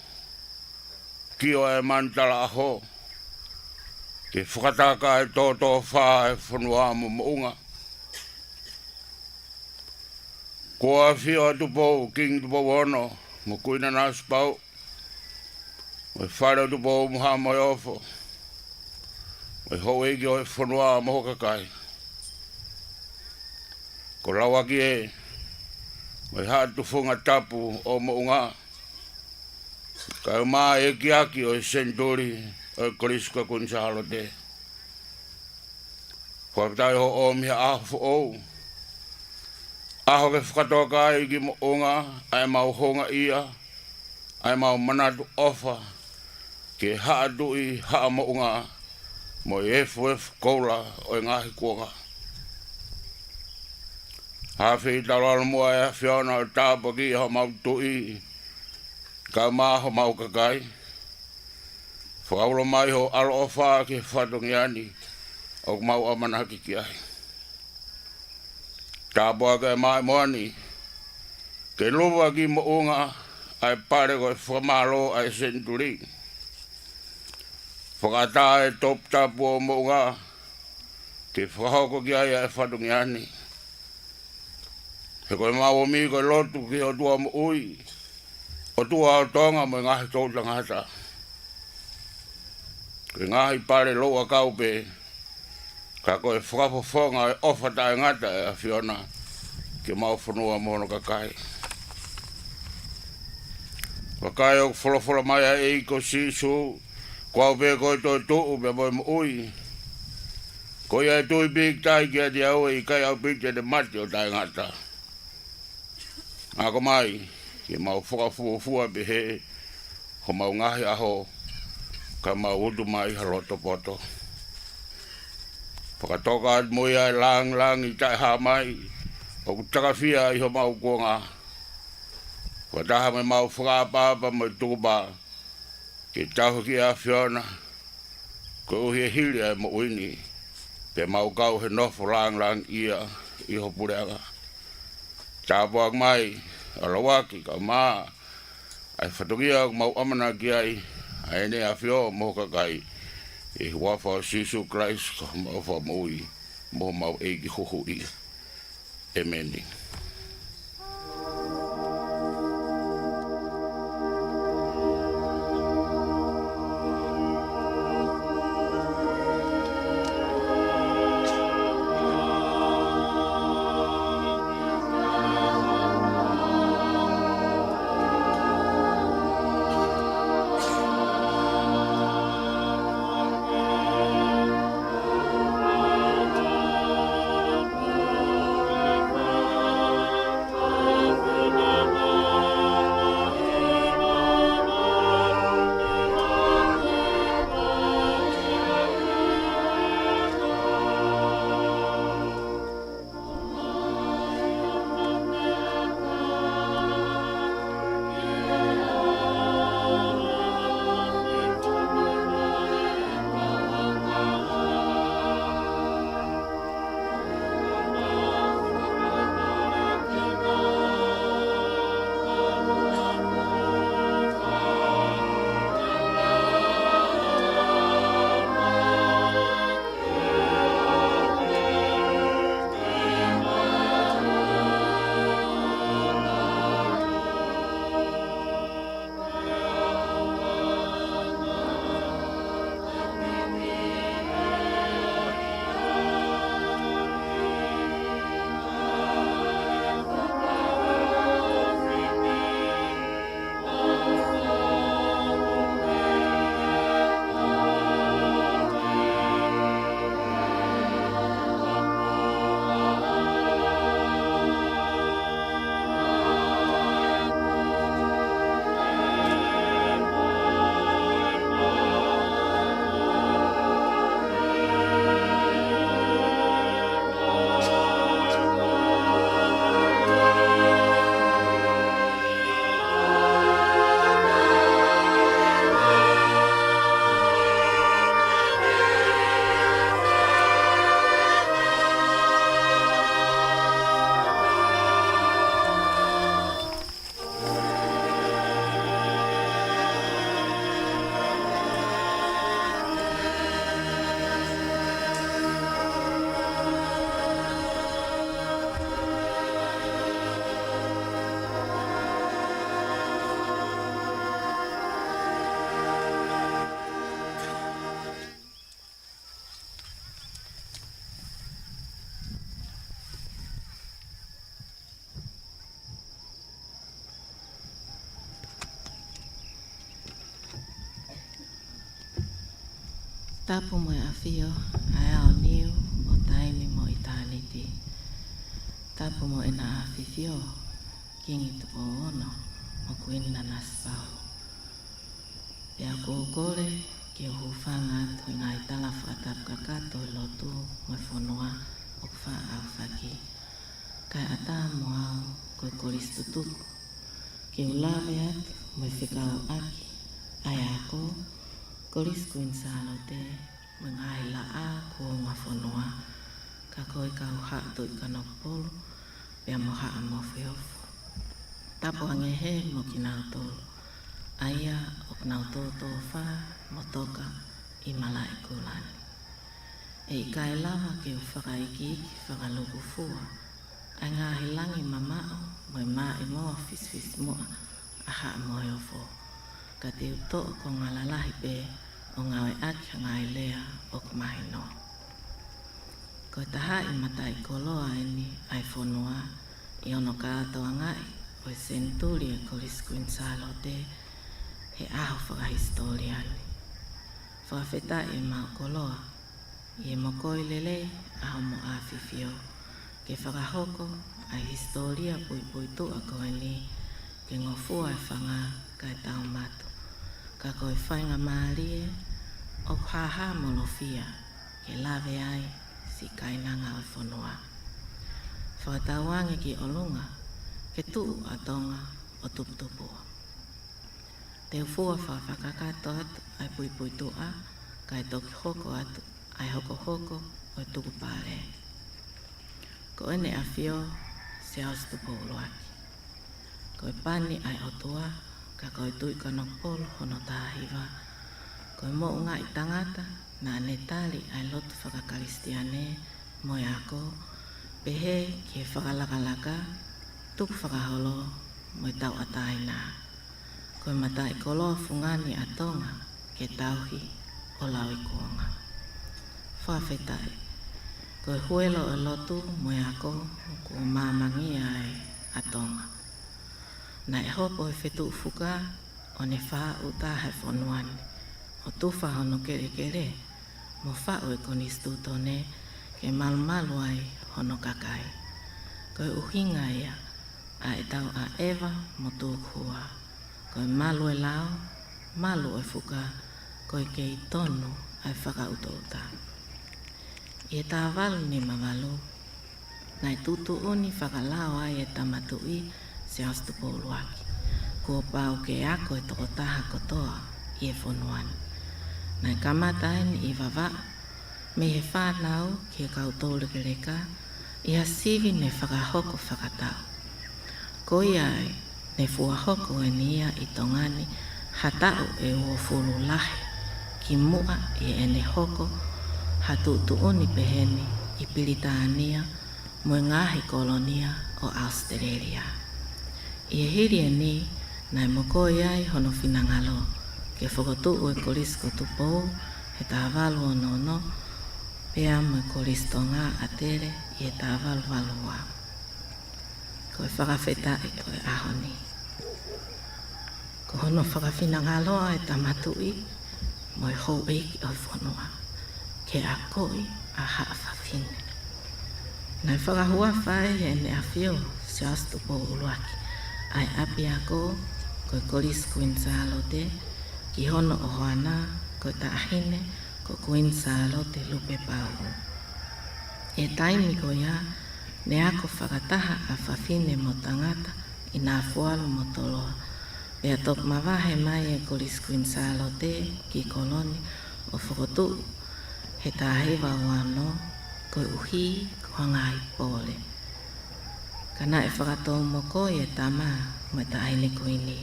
kio ʻa e manutala ʻaho, ke fakataka ʻa e tōtōfā ʻa e fonua mo Moʻunga. Kuo ʻafio ʻa Tupou, Kingi Tupou Ono, mo Kuini Nanasipauʻu, mo e Fale ʻo Tupou mo Haʻa Moheofo, mo e houʻeiki ʻo e fonua mo ho kakai. Ko Lauaki ē, mo e Haʻa Tufunga Tapu ʻo Moʻunga, kae ʻumaʻā e ʻEikiʻaki ʻo e senituli ʻo e Kolisi ko Kuini Sālote. Fakafetaʻi hoʻo ʻomi ha ʻaho foʻou, ʻaho ke fakatoka ai ki Moʻunga ʻa e mau houngaʻia, ʻa e mau manatu ʻofa ki he Haʻa Tuʻi, Haʻa Moʻunga, mo e efuefu koula ʻo e ngaahi kuonga. Hafe ʻi taulalo muʻa ʻe ʻAfiona ʻo tāpuakiʻi homau tuʻi, kae ʻumaʻā homau kakai. Fakaulo mai ho ʻaloʻofa ki he fatongia ni ʻoku mau ʻamanaki ki ai. Tāpuakiʻi ʻa e maʻimoa ni, ke luva ki Moʻunga ʻa e pale ko e fakamālō ʻa e senituli. Fakaʻatā e toputapu ʻo Moʻunga, ke fakahoko ki ai ʻa e fatongia ni. He ko ʻemau ʻomi ko e lotu ki he ʻOtua moʻui, ʻOtua ʻo Tonga mo e ngaahi toʻutangata. Ko e ngaahi pale louʻakau pē, ka ko e fakafofonga e ʻofa taʻengata ʻa e ʻAfiona ki homau fonua mo hono kakai. Vakai ʻoku folofola mai ʻa e ʻEiki ko Sīsū, ko au pē ko e toetuʻu pea mo e moʻui. Ko ia ʻe tui pīkitai kiate au ʻe ʻikai ʻaupito te ne mate ʻo taʻengata. Akoʻi mai ke mau fakafuofua pehē homau ngaahi ʻaho, ka mau utu mai ha loto poto. Fakatoka atu mo ia e langilangi taʻehāmai ʻoku takafia ʻi homau kuonga. Fakataha mo ʻemau fakaʻapaʻapa mo e tukupā ke tauhi ʻa e ʻAfiona, koeʻuhi ʻe hili ʻa e moʻui ni, pea mau kau he nofo langilangiʻia ʻi ho puleʻanga. Tāpuaki mai, ʻalu ʻaki, kae ʻumaʻā ʻa e fatongia ʻoku mau ʻamanaki ai, ʻa ʻEne ʻAfio mo ho kakai, ʻi he huafa ʻo Sīsū Kalaisi ko homau Fakamoʻui mo homau ʻEiki Huhuʻi. ʻĒmeni. Tapu mo e ʻAfio, ʻa e ʻaoniu, ʻo taimi mo ʻitāniti. Tapu mo ʻEna ʻAfifio, Kingi Tupou Ono, mo Kuini Nanasipaulo. Pea ʻoku ou kole ke u hūfanga atu he ngaahi tala fakatapu kakato ʻo e lotu mo e fonua ʻoku faʻa ʻaofaki. Kae ʻatā mo au ko e kolisi tutuku ke u lave atu mo e fekauʻaki ʻa e ako, Kolisi Kuini Sālote, mo e ngaahi laʻā kuonga fonua, ka ko e kau Haʻa Tuʻi Kanokupolu, pea mo Haʻa Moheofo. Tapu ange heni mo kinautolu, ʻa ia ʻoku nau tōtōfā mo toka ʻi malaʻe kula ni. ʻE ʻikai lava ke u fakaikiiki fakalūkufua ʻa e ngaahi langi mamaʻo mo e maʻimoa fisifisimuʻa ʻa Haʻa Moheofo, ka te u toʻo konga lalahi pē ʻo ngāueʻaki ha ngaahi lea ʻoku mahino. Ko e tahaʻi mataʻikoloa eni ʻa e fonua ʻi hono kātoangaʻi ʻo e senituli ʻo e Kolisi Kuini Sālote he ʻaho fakahisitōlia ni. Fakafetaʻi ʻemau koloa ʻi he mokoi lelei ʻa homo ʻAfifio ke fakahoko ʻa e hisitōlia puipuituʻa ko eni, ke ngofua e fanga kae taumatu, ka ko e faingamālie ʻOku hāhā molofia ke lave ai siʻi kainanga ʻo e fonua. Fakatauange ki ʻolunga ke tuʻu ʻa Tonga ʻo tuputupua. Te u fua fakafakakakato atu ʻa e puipuituʻa, kae toki hoko atu ʻa e hokohoko ʻo e tukupale. Ko ʻEne ʻAfio Siaosi Tupou ʻUluaki. Ko e pani ʻa e ʻOtua, ka ko e Tuʻi Kanokupolu hono taha hiva. Ko e moʻungaʻi tangata naʻa ne tali ʻa e lotu fakakalisitiane mo e ako, pehē ki he fakalakalaka, tukufakaholo mo e tauʻatāina. Ko e mataʻikoloa fungani ʻa Tonga ke tauhi ʻo lauikuonga. Fakafetaʻi, ko e huelo ʻo e lotu mo e ako kuo maamangia ai ʻa Tonga. Naʻe hopo e Fetuʻu Fuka ʻo ne faʻu taha e fonua ni, ʻo tufa hono kelekele mo faʻu e Konisitūtone ke malumalu ai hono kakai. Ko e ʻuhinga ia ʻa ʻetau ʻaʻeva mo tūkuhua. Ko e malu e lao, malu e fuka, ko e kei tonu ʻa e fakaʻutoʻuta. ʻI he taha valu nima valu, naʻe tuʻutuʻuni fakalao ai e Tama Tuʻi Siaosi Tupou ʻUluaki, kuo pau ke ako e tokotaha kotoa ʻi he fonua ni. Naʻe kamata eni ʻi Vavaʻu, mei he fānau ki he kau toulekeleka, ʻi ha sivi ne fakahoko fakatau. Ko ia ai, ne fua hoko eni ia ʻi Tonga ni ha taʻu ʻe uofulu lahi kimuʻa ʻi heʻene hoko ha tuʻutuʻuni peheni ʻi Pilitānia mo e ngaahi kolonia ʻo ʻAositelēlia. ʻI he hili eni, naʻe mokoi ai hono finangalo ke fokotuʻu e Kolisi ko Tupou he taha valu ono ono, pea mo e Kolisi Tonga ʻAtele ʻi he taha valu valu ua. Ko e fakafetaʻi ʻo e ʻaho ni, ko hono fakafinangalo ʻa e Tama Tuʻi mo e houʻeiki ʻo e fonua ke akoʻi ʻa haʻa fafine. Naʻe fakahuafa ai ʻe ʻEne ʻAfio Siaosi Tupou ʻUluaki ʻa e ʻapiako ko e Kolisi Kuini Sālote ki hono ʻohoana ko e Taʻahine ko Kuini Sālote Lupepauʻu. ʻI he taimi ko ia, ne ako fakataha ʻa fafine mo tangata ʻi Nafualu mo Toloa, pea toki mavahe mai e Kolisi Kuini Sālote ki Kolo ni ʻo fokotuʻu he taha hiva ua ono, koeʻuhi ko ha ngaahi pole. Ka naʻe fakatou mokoi e Tama mo e Taʻahine Kuini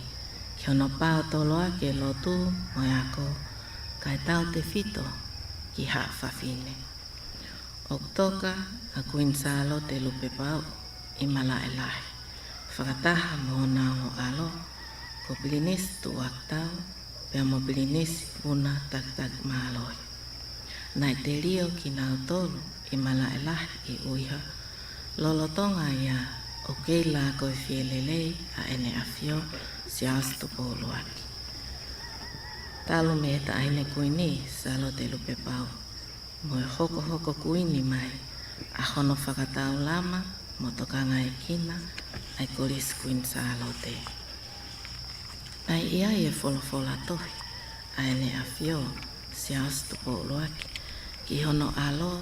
ki hono pao toloa ke lotu mo e ako, kae tautefito ki haʻa fafine. ʻOku toka ʻa Kuini Sālote Lupepauʻu ʻi Malaʻelahi, fakataha mo hona ongo ʻalo, ko Pilinisi Tuʻuakitau pea mo Pilinisi Vuna Takitakimālohi. Naʻe telio kinautolu ʻi Malaʻelahi ʻi ʻUiha, lolotonga ia ʻoku kei lakoifie lelei ʻa ʻEne ʻAfio Siaosi Tupou ʻUluaki. Talu mei he Taʻahine Kuini Sālote Lupepauʻu mo e hokohoko kuini mai, ʻa hono fakataulama mo tokangaekina ʻa e Kolisi Kuini Sālote. Naʻe ʻi ai e folofola tohi ʻa ʻEne ʻAfio Siaosi Tupou ʻUluaki ki hono ʻalo,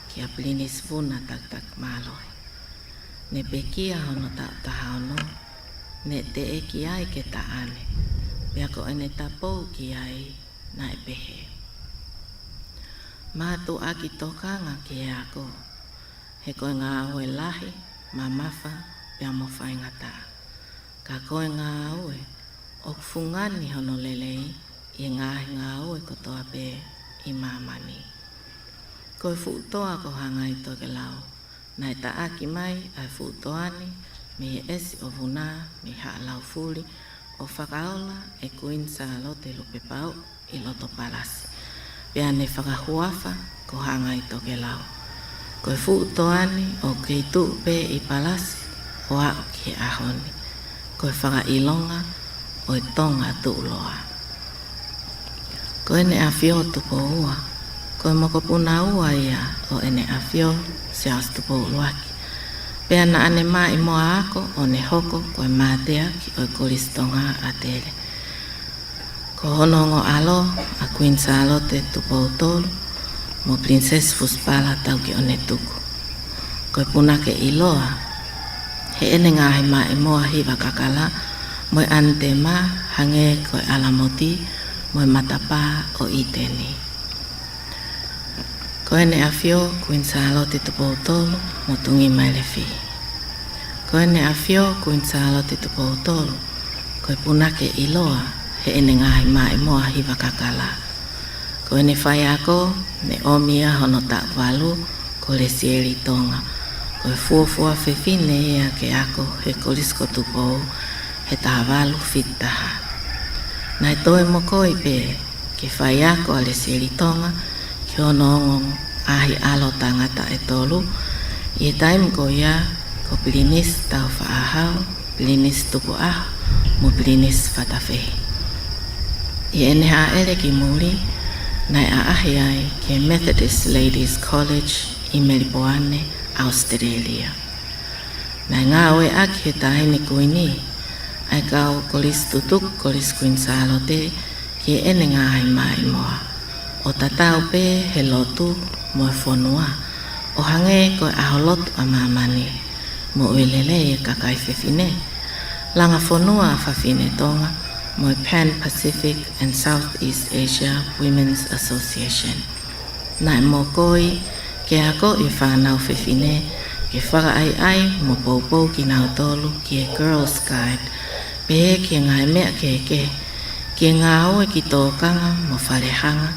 kia Pilinisi Vuna Takitakimālohi. Ne pekia hono taʻu taha ono, ne teʻeki ai ke taʻane, pea ko ʻene tapou ki ai naʻe pehē: Mātuʻaki tokanga ki he ako, he ko e ngāue lahi, mamafa pea mo faingataʻa. Ka ko e ngāue ʻoku fungani hono lelei ʻi he ngaahi ngāue kotoa pē ʻi māmani. Ko e fuʻu toa ko Hangaitokelau, naʻe taʻaki mai ʻa e fuʻu toa ni mei he ʻesi ʻo Vuna mei Haʻa Laufuli, ʻo fakaola ʻe Kuini Sālote Lupepauʻu ʻi loto palasi. Pea ne fakahuafa ko Hangaitokelau. Ko e fuʻu toa ni ʻoku kei tuʻu pē ʻi palasi ʻo aʻu ki he ʻaho ni. Ko e fakaʻilonga ʻo e Tonga tuʻuloa. Ko ʻEne ʻAfio Tupou Ua, ko e mokopuna ua ia ʻo ʻEne ʻAfio Siaosi Tupou ʻUluaki. Pea naʻa ne maʻimoa ako ʻo ne hoko ko e mateaki ʻo e Kolisi Tonga ʻAtele. Ko hono ongo ʻalo ʻa Kuini Sālote Tupou Tolu mo Pilinisesi Fusipala Taukiʻonetuku. Ko e punake ʻiloa heʻene ngaahi maʻimoa hiva kakala mo e ʻanitema hangē ko e ʻalamoti mo e matapā ʻo ʻĪteni. Ko ʻEne ʻAfio Kuini Sālote Tupou Tolu mo Tuʻungimaʻelefihi. Ko ʻEne ʻAfio Kuini Sālote Tupou Tolu, ko e punake ʻiloa heʻene ngaahi maʻimoa hiva kakala. Ko ʻene faiako ne ʻomi ia hono taʻu valu, ko Lesieli Tonga. Ko e fuofua fefine ia ke ako he Kolisi ko Tupou he taha valu fitu taha. Naʻe toe mokoi pē ke faiako ʻa Lesieli Tonga ki hono ongo ʻahiʻalo tangata ʻe tolu, ʻi he taimi ko ia ko Pilinisi Taufaʻāhau, Pilinisi Tukuʻaho mo Pilinisi Fatafehi. ʻI heʻene hāʻele ki muli, naʻe ʻaʻahi ai ki he Methodist Ladies College ʻi Melipoane, ʻAositelēlia. Naʻe ngāueʻaki he Taʻahine Kuini ʻa e kau kolisi tutuku Kolisi Kuini Sālote ki heʻene ngaahi maʻimoa, ʻo tatau pē he lotu mo e fonua, ʻo hangē ko e ʻAho Lotu ʻa Māmani, Moʻui Lelei e Kakai Fefine, Langa Fonua ʻa Fafine Tonga, mo e Pan Pacific and Southeast Asia Women's Association. Naʻe mokoi ke akoʻi e fānau fefine ke fakaʻaiʻai mo poupou kinautolu ki he Girls Guide, pehē ki he ngaahi meʻa kehekehe, ki he ngāue ki tōkanga mo falehanga,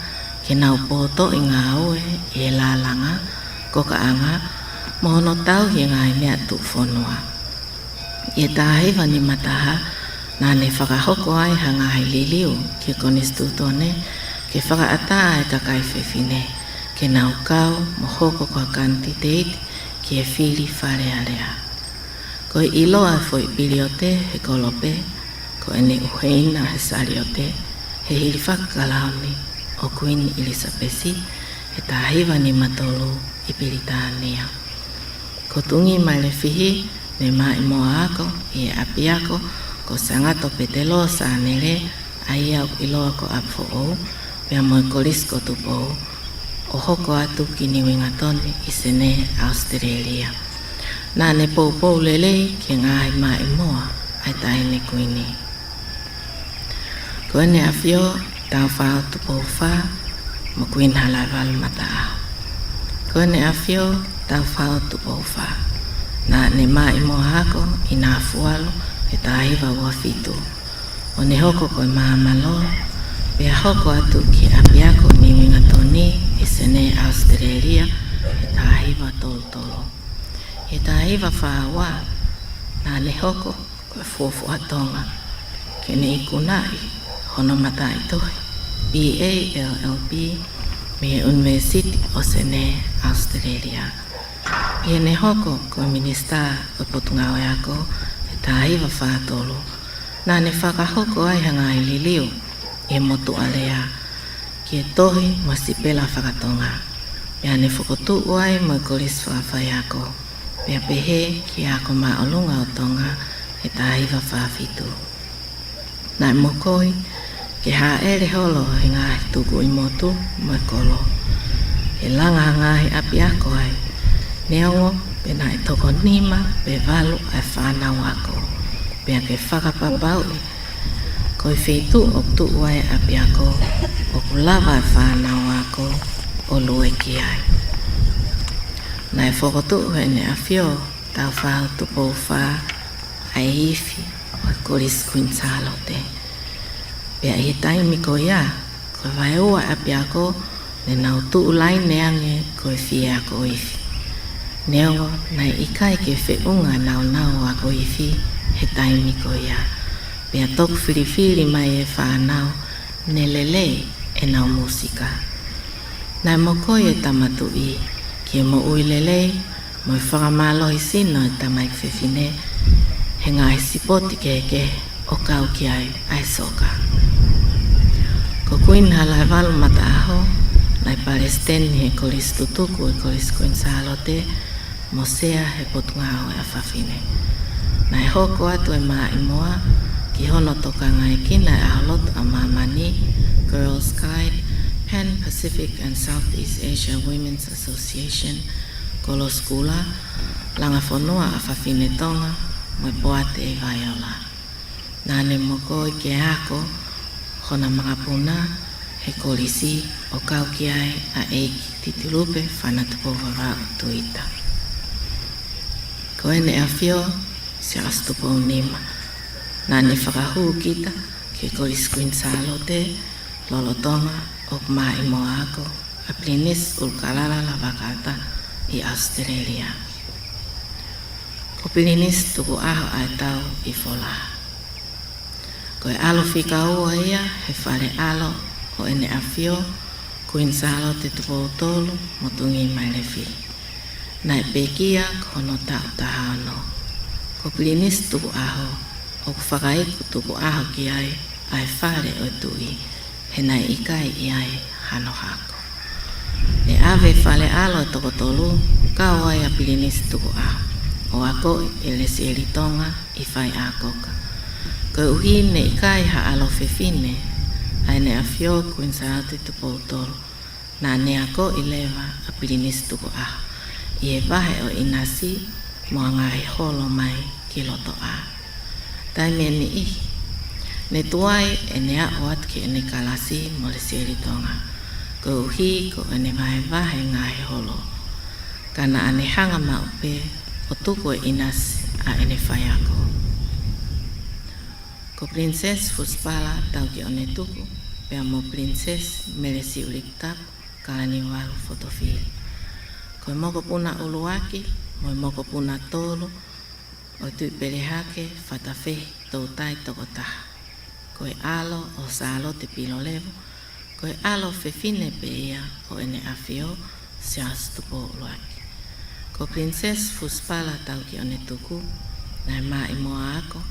ke nau potoʻi ngāue ʻi he lālanga, kokaʻanga, mo hono tauhi e ngaahi meʻa tuʻufonua. ʻI he taha hiva nima taha, naʻa ne fakahoko ai ha ngaahi liliu ki he Konisitūtone ke fakaʻatā e kakai fefine ke nau kau mo hoko ko ha kanititeiti ki he fili Fale Alea. Ko e ʻiloa e foʻi piliote he kolope, ko ʻEne ʻUhei na he Saliote, he hilifaki kalauni ʻo Kuini ʻIlisapesi he taha hiva nima tolu ʻi Pilitānia. Ko Tuʻungimaʻelefihi ne maʻimoa ako ʻi he ʻapiako ko Sangato Petelo Sānele, ʻa ia ʻoku ʻiloa ko ʻApifoʻou, pea mo e Kolisi ko Tupou, ʻo hoko atu ki Niuingatoni ʻi Senē, ʻAositelēlia. Naʻa ne poupou lelei ki he ngaahi maʻimoa ʻa e Taʻahine Kuini. Ko ʻEne ʻAfio Tāufaʻāhau Tupou Fā mo Kuini Halaevalu Mataʻaho. Ko ʻEne ʻAfio Tāufaʻāhau Tupou Fā, naʻa ne maʻimoa ako ʻi Nafualu he taha hiva ua fitu, ʻo ne hoko ko e māmalo, pea hoko atu ki he ʻapiako Niuingatoni ʻi Senē, ʻAositelēlia he taha hiva tolu tolu. He taha hiva fā ua, naʻa ne hoko ko e fuofua Tonga ke ne ikunaʻi hono mataʻitohi B A L L B mei he ʻUnivēsiti ʻo Senē, ʻAositelēlia. ʻI heʻene hoko ko e Minisitā ʻo e Potungāue Ako he taha hiva fā tolu, naʻa ne fakahoko ai ha ngaahi liliu ʻi he motuʻalea ki he tohi mo e sipela faka-Tonga, pea ne fokotuʻu ai mo e Kolisi Fakafaiako, pea pehē ki he Ako Māʻolunga ʻo Tonga he taha hiva fā fitu. Naʻe mokoi ke hāʻele holo he ngaahi tukuʻi motu mo e kolo ke langa ha ngaahi ʻapiako ai, neongo pe naʻe toko nima pe valu ʻa e fānau ako, pea ke fakapapauʻi ko e feituʻu ʻoku tuʻu ai e ʻapiako ʻoku lava e fānau ako ʻo lue ki ai. Naʻe fokotuʻu heʻene ʻAfio Tāufaʻāhau Tupou Fā ʻa e ifi ʻo e Kolisi Kuini Sālote. Pea ʻi he taimi ko ia, ko e vaeua ʻapiako ne nau tuʻu laine ange ko e fie ako ifi. Neongo naʻe ʻikai ke feʻunga naunau ako ifi he taimi ko ia, pea toki filifili mai e fānau ne lelei ʻenau mūsika. Naʻe mokoi e Tama Tuʻi ki he moʻui lelei mo e fakamālohisino e tamaiki fefine he ngaahi sipoti kehekehe, ʻo kau ki ai ʻa e soka. Ko Kuini Halaevalu Mataʻaho, naʻe palesiteni he Kolisi Tutuku ʻo e Kolisi Kuini Sālote mo sea he Potungāue ʻa Fafine. Naʻe hoko atu e maʻimoa Ki hono tokangaekina ʻa e ʻAho Lotu ʻa Māmani, Girls Guide, Pan Pacific and Southeast Asia Women's Association, Koloskula, Langafonua ʻa Fafine Tonga, mo e Poate ʻa Vaiola. Naʻa ne mokoi ke ako hona makapuna he kolisi ʻo kau ki ai ʻa ʻEiki Titilupe Fana Tupou Vavaʻu Tuita. Ko ʻEne ʻAfio Siaosi Tupou Nima, naʻa ne fakahū kita ki he Kolisi Kuini Sālote lolotonga ʻoku maʻimoa ako ʻa Pilinisi ʻUlukalala Lavaka Ata ʻi ʻAositelēlia. Ko Pilinisi Tukuʻaho ʻa e Tau ʻi Folaha. Ko e ʻalo fika ua ia he fale ʻalo ʻo ʻEne ʻAfio Kuini Sālote Tupou Tolu Motungi Mailefi. Naʻe pekia ko hono taʻu taha ono. Ko Pilinisi Tukuʻaho ʻoku fakaiku tukuʻaho ki ai ʻa e Fale ʻo e Tuʻi, he naʻe ʻikai ʻi ai hano hako. ʻE ʻave fale ʻalo ʻe toko tolu, kau ai ʻa Pilinisi Tukuʻaho, ʻo akoʻi ʻe Lesieli Tonga ʻi Faiʻakoka. Koeʻuhi ne ʻikai ha ʻalo fefine ʻa ʻEne ʻAfio Kuini Sālote Tupou Tolu, naʻa ne akoʻi leva ʻa Pilinisi Tukuʻaho ʻi he vahe ʻo e ʻinasi mo e ngaahi holo mai ki loto ʻā. Taimi ʻe niʻihi ne tuai ʻene aʻu atu ki heʻene kalasi mo Lesieli Tonga, koeʻuhi ko ʻene vahevahe ngaahi holo. Ka naʻa ne hanga maʻu pē ʻo tuku e ʻinasi ʻa ʻene faiako. Ko Pilinisesi Fusipala Taukeiʻonetuku pea mo Pilinisesi Melesiulikitapu Kalaniuvalu Fotofili, ko e mokopuna ʻuluaki mo e mokopuna tolu ʻo e Tuʻi Pelehake Fatafehi Toutai Tokotaha. Ko e ʻalo ʻo Sālote Pilolevu, ko e ʻalo fefine pē ia ʻo ʻEne ʻAfio Siaosi Tupou ʻUluaki. Ko Pilinisesi Fusipala Taukeiʻonetuku naʻe maʻimoa ako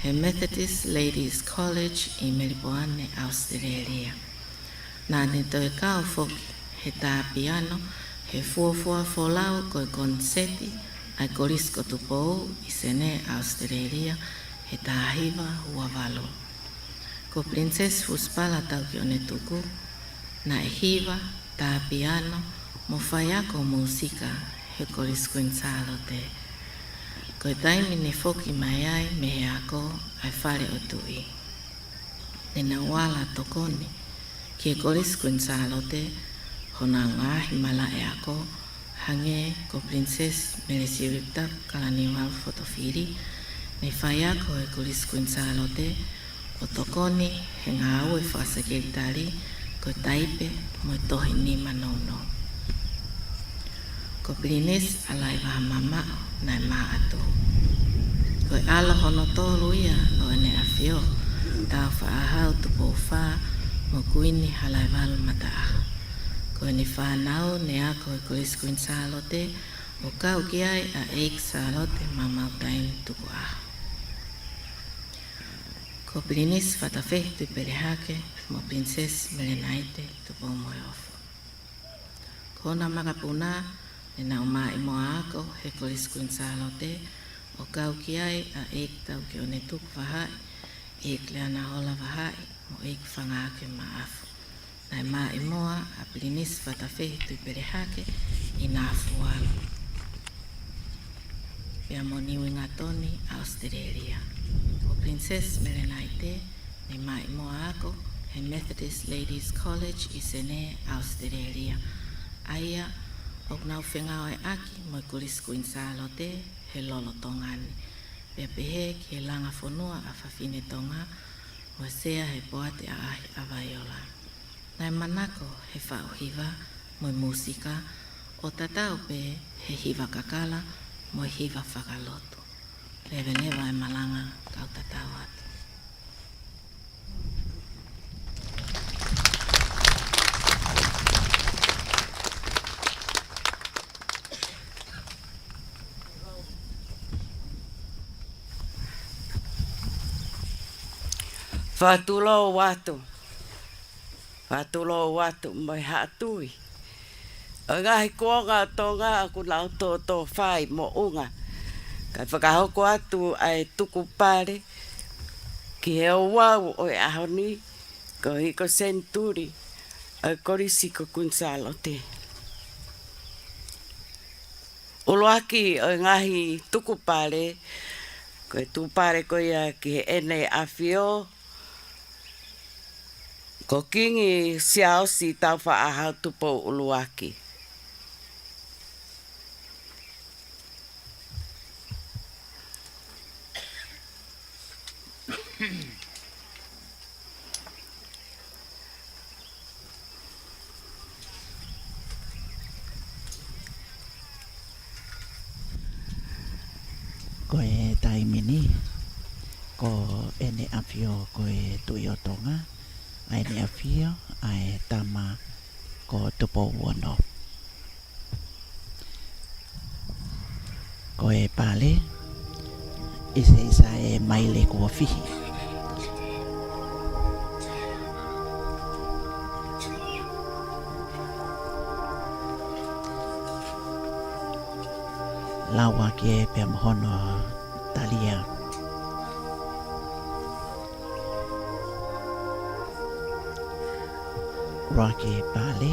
he Methodist Ladies College ʻi Melipoane, ʻAositelēlia. Naʻa ne toe kau foki he tā piano he fuofua folau ko e koniseti ʻa e Kolisi ko Tupou ʻi Senē, ʻAositelēlia, he taha hiva ua valu. Ko Pilinisesi Fusipala Taukeiʻonetuku naʻe hiva, tā piano mo faiako mūsika he Kolisi Kuini Sālote. Ko e taimi ne foki mai ai mei he ako ʻa e Fale ʻo e Tuʻi, ne nau ala tokoni ki he Kolisi Kuini Sālote honau ngaahi malaʻe ako, hangē ko Pilinisesi Melesiulikitapu Kalaniuvalu Fotofili, ne faiako he Kolisi Kuini Sālote ʻo tokoni he ngāue fakasekelitali, ko e taipe mo e tohi nima nounou. Ko Pilinisi ʻAlaivaha Mamaʻo naʻe māʻatu. Ko e ʻalo hono tolu ia ʻo ʻEne ʻAfio Tāufaʻāhau Tupou Fā mo Kuini Halaevalu Mataʻaho. Ko ʻene fānau ne ako he Kolisi Kuini Sālote, ʻo kau ki ai ʻa ʻEiki Sālote Mamautaimi Tukuʻaho. Ko Pilinisi Fatafehi Tuʻipelehake mo Pilinisesi Melenaite Tupoumoheofo. Ko hona makapuna ne nau maʻimoa ako he Kolisi Kuini Sālote, ʻo kau ki ai ʻa ʻEiki Taukeiʻonetuku Vahaʻi, ʻEiki Leanahola Vahaʻi mo ʻEiki Fangaake Maʻafu. Naʻe maʻimoa ʻa Pilinisi Fatafehi Tuʻipelehake ʻi Nafualu pea mo Niuingatoni, ʻAositelēlia. Ko Pilinisesi Melenaite ne maʻimoa ako he Methodist Ladies College ʻi Senē, ʻAositelēlia, ʻa ia ʻoku nau fengāueʻaki mo e Kolisi Kuini Sālote he lolotonga ni, pea pehē ki he Langafonua ʻa Fafine Tonga mo e Sea he Poate ʻAʻahi ʻa Vaiola. Naʻe manako he faʻu hiva mo e mūsika, ʻo tatau pē he hiva kakala mo e hiva fakalotu. Leveleva e malanga, kau tatau atu. Fakatulou atu. Fakatulou atu mo e Haʻa Tuʻi. ʻO e ngaahi kuonga ʻo Tonga ʻoku nau tōtōfā ʻi moʻunga. Kae fakahoko atu ʻa e tukupale Ki he ouau ʻo e ʻaho ni, ko e hiko senituli ʻo e Kolisi ko Kuini Sālote. ʻUluaki ʻo e ngaahi tukupale, ko e tukupale ko ia ki Heʻene ʻAfio, ko Kingi Siaosi Tāufaʻāhau Tupou ʻUluaki. Ko e taimi ni, ko ʻEne ʻAfio ko e Tuʻi ʻo Tonga, ʻa ʻEne ʻAfio, ʻa e tama ko Tupou Ono. Ko e pale, ʻiseʻisa e maile kuo fihi. Lau ʻaki ē pea mo hono talia. ʻUluaki pale,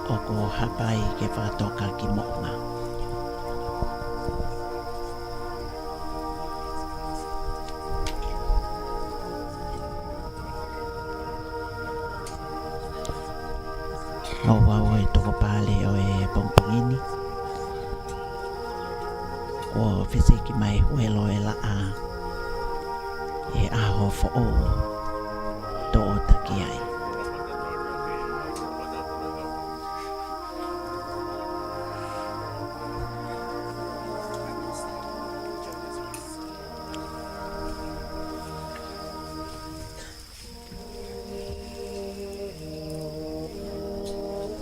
ʻoku hapai ke fakatoka ki moʻunga. Ouau ʻo e tukupale ʻo e pongipongi ni. Kuo fisiki mai huelo e laʻā ʻi he ʻaho foʻou tōʻotaki ai.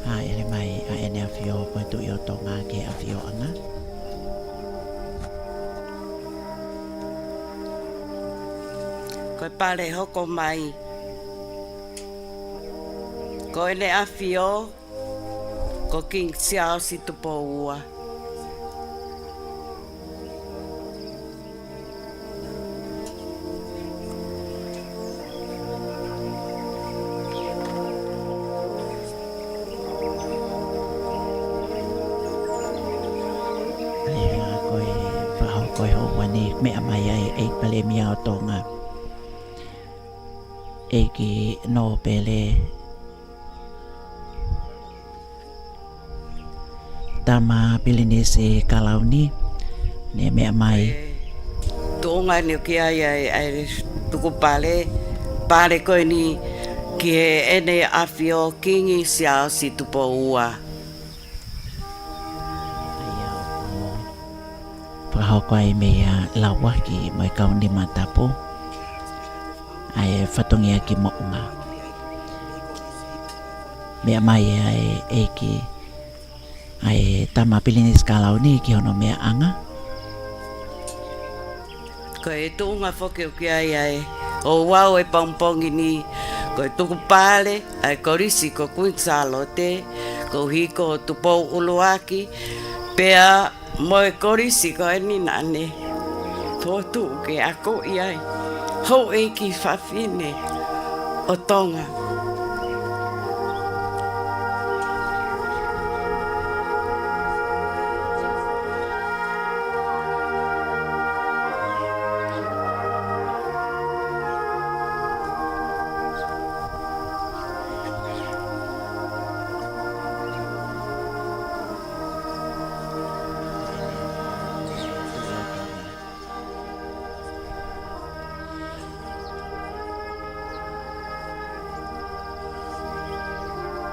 Hāʻele mai ʻa ʻEne ʻAfio ko e Tuʻi ʻo Tonga ki he ʻafioʻanga. Ko e pale hoko mai, ko ʻEne ʻAfio ko Kingi Siaosi Tupou Ua. ʻA ia ko e fakahoko e houa ni, meʻa mai ai ʻEiki Palēmia ʻo Tonga, ʻEiki Nōpele Tama Pilinisi Kalauni, ne meʻa mai. Tuʻunga ni ʻoku ʻi ai ʻa e, ʻa e tukupale, pale ko eni ki Heʻene ʻAfio Kingi Siaosi Tupou Ua. ʻA ia ʻoku fakahoko ai mei he lauaki mo e kau nima tapu ʻa e fatongia ki moʻunga. Meʻa mai ʻa e ʻEiki, ʻa e Tama Pilinisi Kalauni ki hono meʻaʻanga. Ko e tuʻunga foki ʻoku ʻi ai ʻa e ouau e pongipongi ni, ko e tukupale ʻa e Kolisi ko Kuini Sālote, ko e hiko Tupou ʻUluaki, pea mo e kolisi ko eni naʻa ne fokotuʻu ke akoʻi ai houʻeiki fafine ʻo Tonga.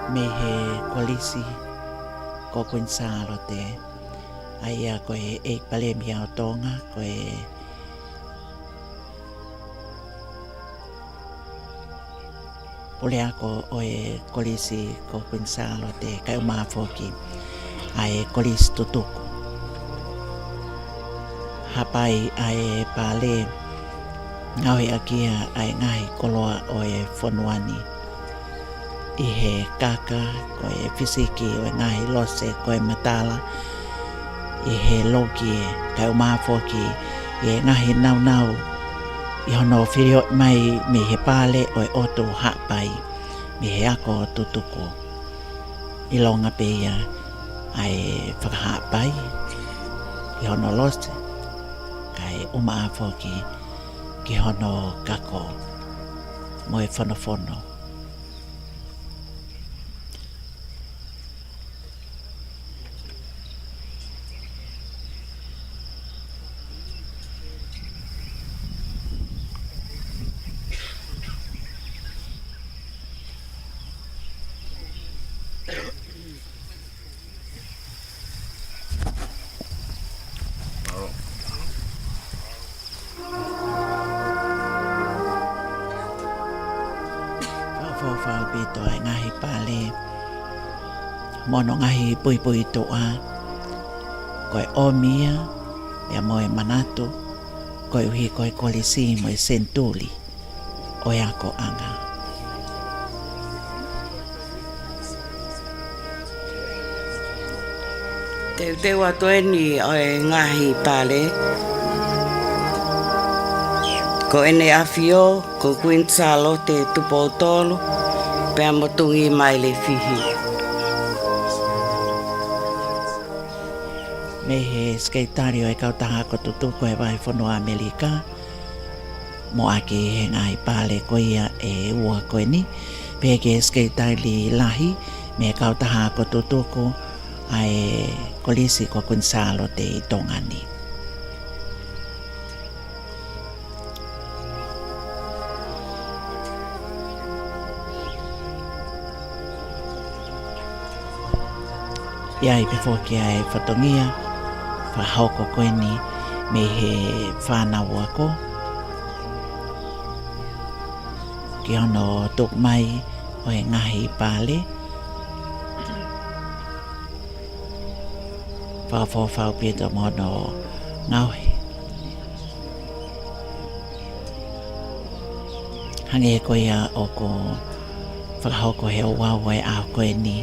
Mei he Kolisi ko Kuini Sālote, ʻa ia ko e ʻEiki Palēmia ʻo Tonga, ko e puleako ʻo e Kolisi ko Kuini Sālote, kae ʻumaʻā foki ʻa e kolisi tutuku. Hapai ʻa e pale, ngaohi ʻaki ia ʻa e ngaahi koloa ʻo e fonua ni, ʻi he kaka, ko e fisiki ʻo e ngaahi lose, ko e matala, ʻi he loki ē, kae ʻumaʻā foki ʻi he ngaahi naunau ʻi hono filioʻi mai mei he pale ʻo e ʻOtu Haʻapai, mei he ako tutuku. ʻIlonga pē ia ʻa e fakahaʻapai ʻi hono losi, kae ʻumaʻā foki ki hono kako mo e fonofono. Fakaʻofoʻofa ʻaupito ʻa e ngaahi pale mo hono ngaahi puipuituʻa, ko e ʻomi ia pea mo e manatu, koeʻuhi ko e kolisi mo e senituli ʻo e akoʻanga. Teuteu atu eni ʻo e ngaahi pale. Ko ʻEne ʻAfio ko Kuini Sālote Tupou Tolu, pea mo Tuʻi Maile Fihi. Mei he Sekelitali ʻo e Kautaha Ako Tutuku ʻo e Vahefonua ʻAmelika, mo ʻaki he ngaahi pale ko ia ʻe ua ko eni, pea ki he Sekelitali Lahi mei he Kautaha Ako Tutuku ʻa e Kolisi ko Kuini Sālote ʻi Tonga ni. ʻI ai pē foki ʻa e fatongia fakahoko ko eni mei he fānau ako ki hono tuku mai ʻo e ngaahi pale. Fakaʻofoʻofa ʻaupito mo hono ngaohi. Hangē ko ia ʻoku fakahoko he ouau ʻo e ʻaho ko eni.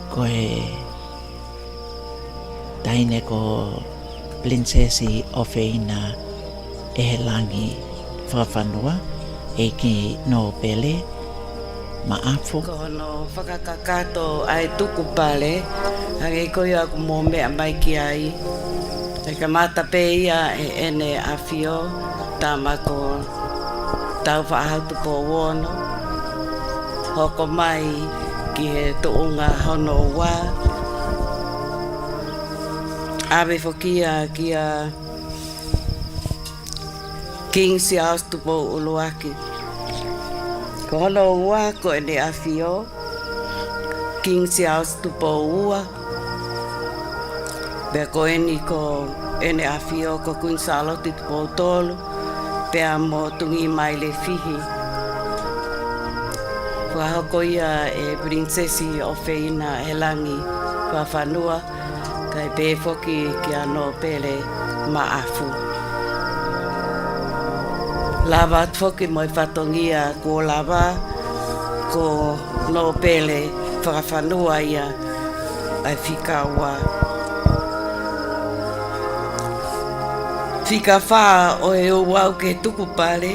Ko e taʻahine ko Pilinisesi ʻOfeina ʻEhelangi Fakafanua, ʻEiki Nōpele Maʻafu. Ko hono fakakakato ʻa e tuku pale, hangē ko ia ʻoku mou meʻa mai ki ai. ʻE kamata pē ia ʻe ʻEne ʻAfio, tama ko Tāufaʻāhau Tupou Ono, hoko mai ki he tuʻunga hono ua, ʻave foki ia kia Kingi Siaosi Tupou ʻUluaki. Ko hono ua ko ʻEne ʻAfio Kingi Siaosi Tupou Ua. Pea ko eni ko ʻEne ʻAfio ko Kuini Sālote Tupou Tolu, pea mo Tuʻi Maile Fihi. Fakahoko ia ʻe Pilinisesi ʻOfeina ʻEhelangi Fakafanua, kae pehē foki kia Nōpele Maʻafu. Lava atu foki mo e fatongia kuo lava ko Nōpele Fakafanua ia ʻa e fika ua. Fika fā ʻo e ouau ke tuku pale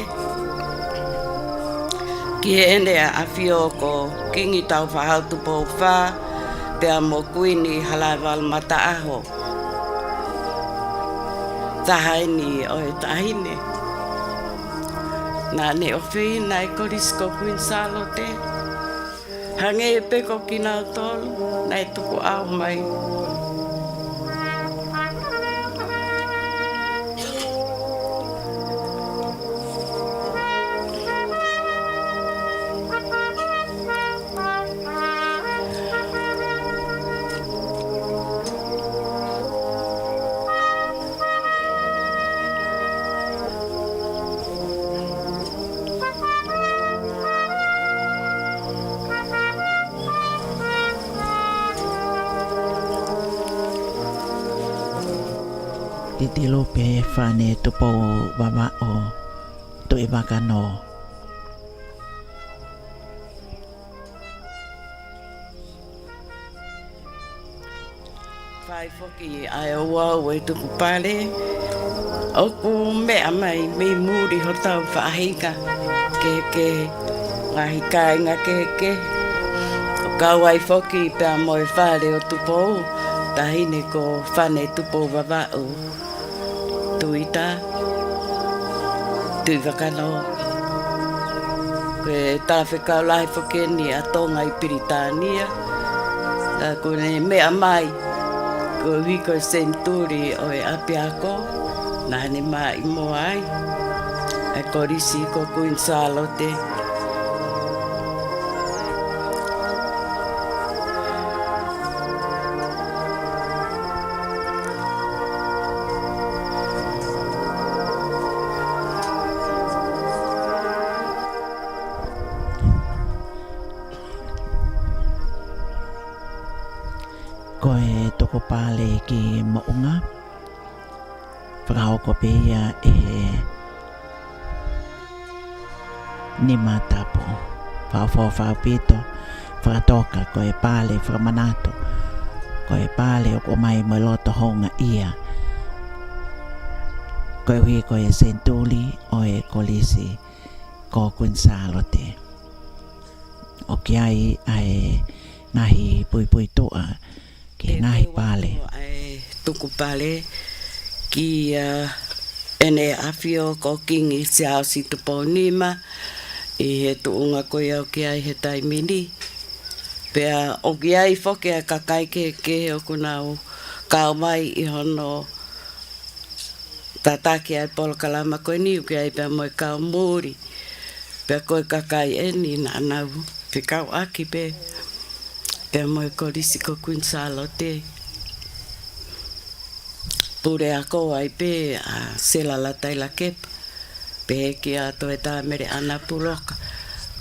ki heʻene ʻAfio ko Kingi Tāufaʻāhau Tupou Fā, pea mo Kuini Halaevalu Mataʻaho. Taha eni ʻo e taʻahine naʻa ne ʻofeina e Kolisi ko Kuini Sālote. Hangē pē ko kinautolu naʻe tukuʻau mai. Titilupe Fane Tupou Vavaʻu, ʻi Vakanō. Fai foki ʻa e ouau ʻo e tukupale, ʻoku meʻa mai mei muli hotau faʻahinga kehekehe, ngaahi kāinga kehekehe. ʻOku kau ai foki pea mo e fale ʻo Tupou, taʻahine ko Fane Tupou Vavaʻu Tuita, Tuʻi Vakanō. Ko e talafekau lahi foki eni ʻa Tonga ʻi Pilitānia. Ka kuo ne meʻa mai koeʻuhi ko e senituli ʻo e ʻapiako naʻa ne maʻimoa ai ʻa e Kolisi ko Kuini Sālote. Ko e tukupale ki Moʻunga, fakahoko pē ia ʻe he Nima Tapu. Fakaʻofoʻofa ʻaupito, fakatoka, ko e pale fakamanatu, ko e pale ʻoku ʻomai mo e loto houngaʻia, koeʻuhi ko e senituli ʻo e Kolisi ko Kuini Sālote. ʻOku ʻi ai ʻa e ngaahi puipuituʻa ki he ngaahi pale. ʻE ua ʻa e tukupale kia ʻEne ʻAfio ko Kingi Siaosi Tupou Nima ʻi he tuʻunga ko ia ʻoku ʻi ai he taimi ni. Pea ʻoku ʻi ai foki ʻa e kakai kehekehe ʻoku nau kau mai ʻi hono tataki ʻa e polokalama ko eni, ʻoku ʻi ai pea mo e kau muli. Pea ko e kakai eni naʻa nau fekauʻaki pē pea mo e Kolisi ko Kuini Sālote. Puleako ai pē ʻa Sela Lataila Kepa, pehē kia Toetāmele ʻAna Puloka,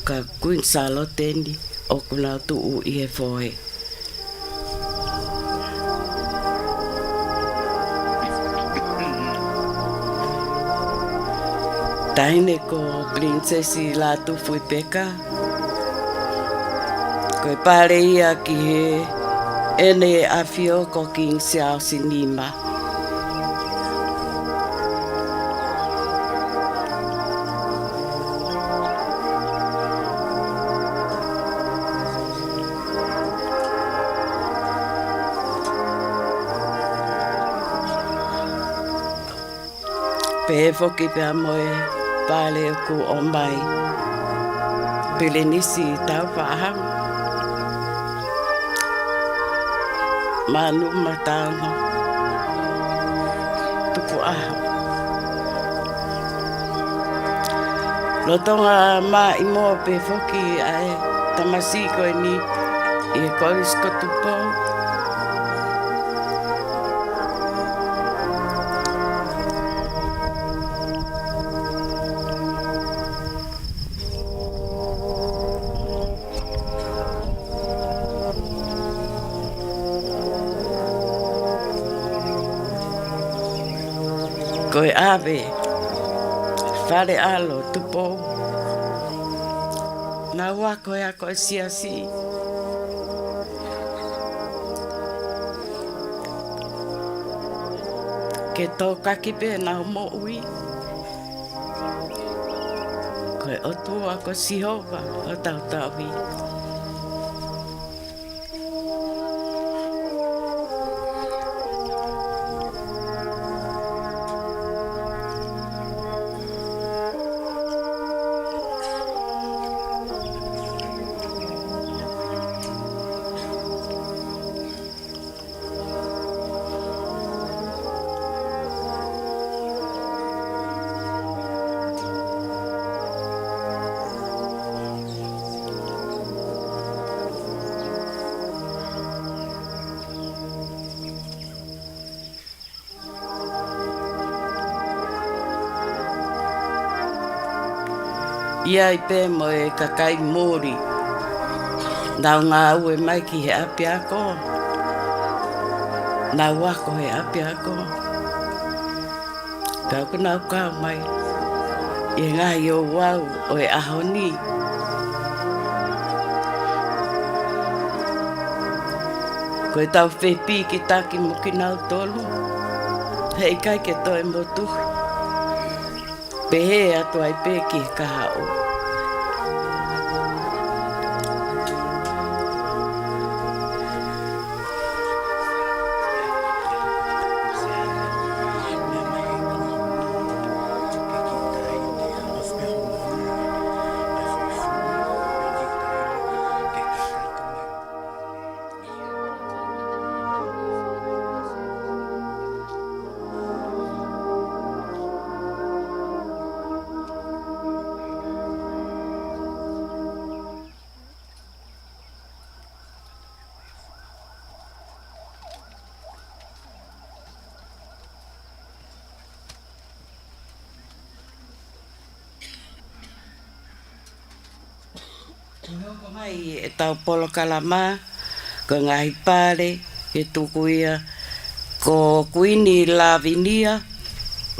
ka Kuini Sālote eni ʻoku nau tuʻu ʻi he fohe. Taʻahine ko Pilinisesi Lātūfuipeka, ko e pale ia ki heʻene ʻafio ko Kingi Siaosi Nima. Pehē foki pea mo e pale ʻoku ʻomai, Pilinisi Tāufaʻāhau Manumataongo Tukuʻaho. Lolotonga maʻimoa pē foki ʻa e tamasiʻi ko eni ʻi he Kolisi ko Tupou. Ko e ʻave Fale ʻAlo Tupou, naʻa nau ako he ako ʻa e siasi ke tokaki pē ʻenau moʻui. Ko e ʻOtua ko Sihova hotau tauhi. ʻI ai pē mo e kakai muli naʻa nau ngāue mai ki he ʻapiako, naʻa nau ako he ʻapiako. Ka ʻoku nau kau mai ʻI he ngaahi ouau ʻo e ʻaho ni, ko ʻetau fepīkitaki mo kinautolu, heʻikai ke toe motuhi. Pehē atu ai pē ki he kahaʻu. Hoko mai ʻetau polokalama, ko e ngaahi pale ke tuku ia ko Kuini Lavinia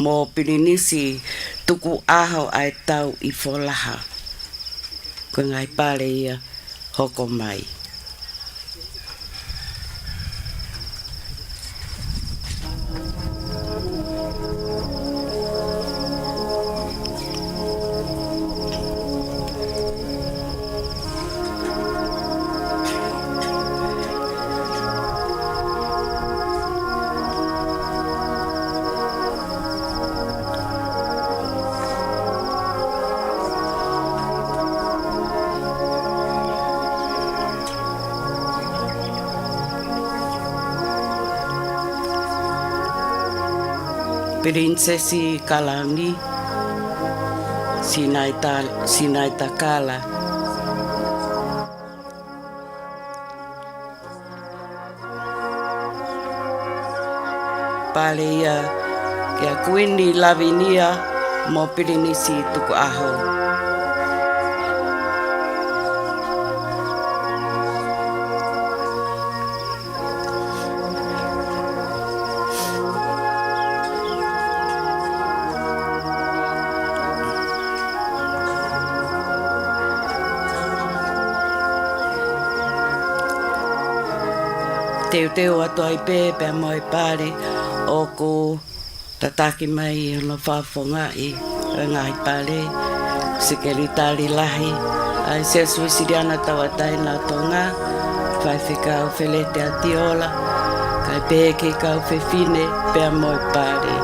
mo Pilinisi Tukuʻaho ʻa e Tauʻifolaha. Ko e ngaahi pale ia hoko mai. Pilinisesi Kalauni, Sinaita-, Sinaitakala. Pale ia kia Kuini Lavinia mo Pilinisi Tukuʻaho. Teuteu atu ai pē pea mo e pale ʻoku tataki mai hono fakafofongaʻi ʻo e ngaahi pale, Sekelitali Lahi ʻa e Siasi Uēsiliana Tauʻatāina ʻo Tonga, Faifekau Feleti ʻAtiola, kae pehē ki he kau fefine pea mo e pale.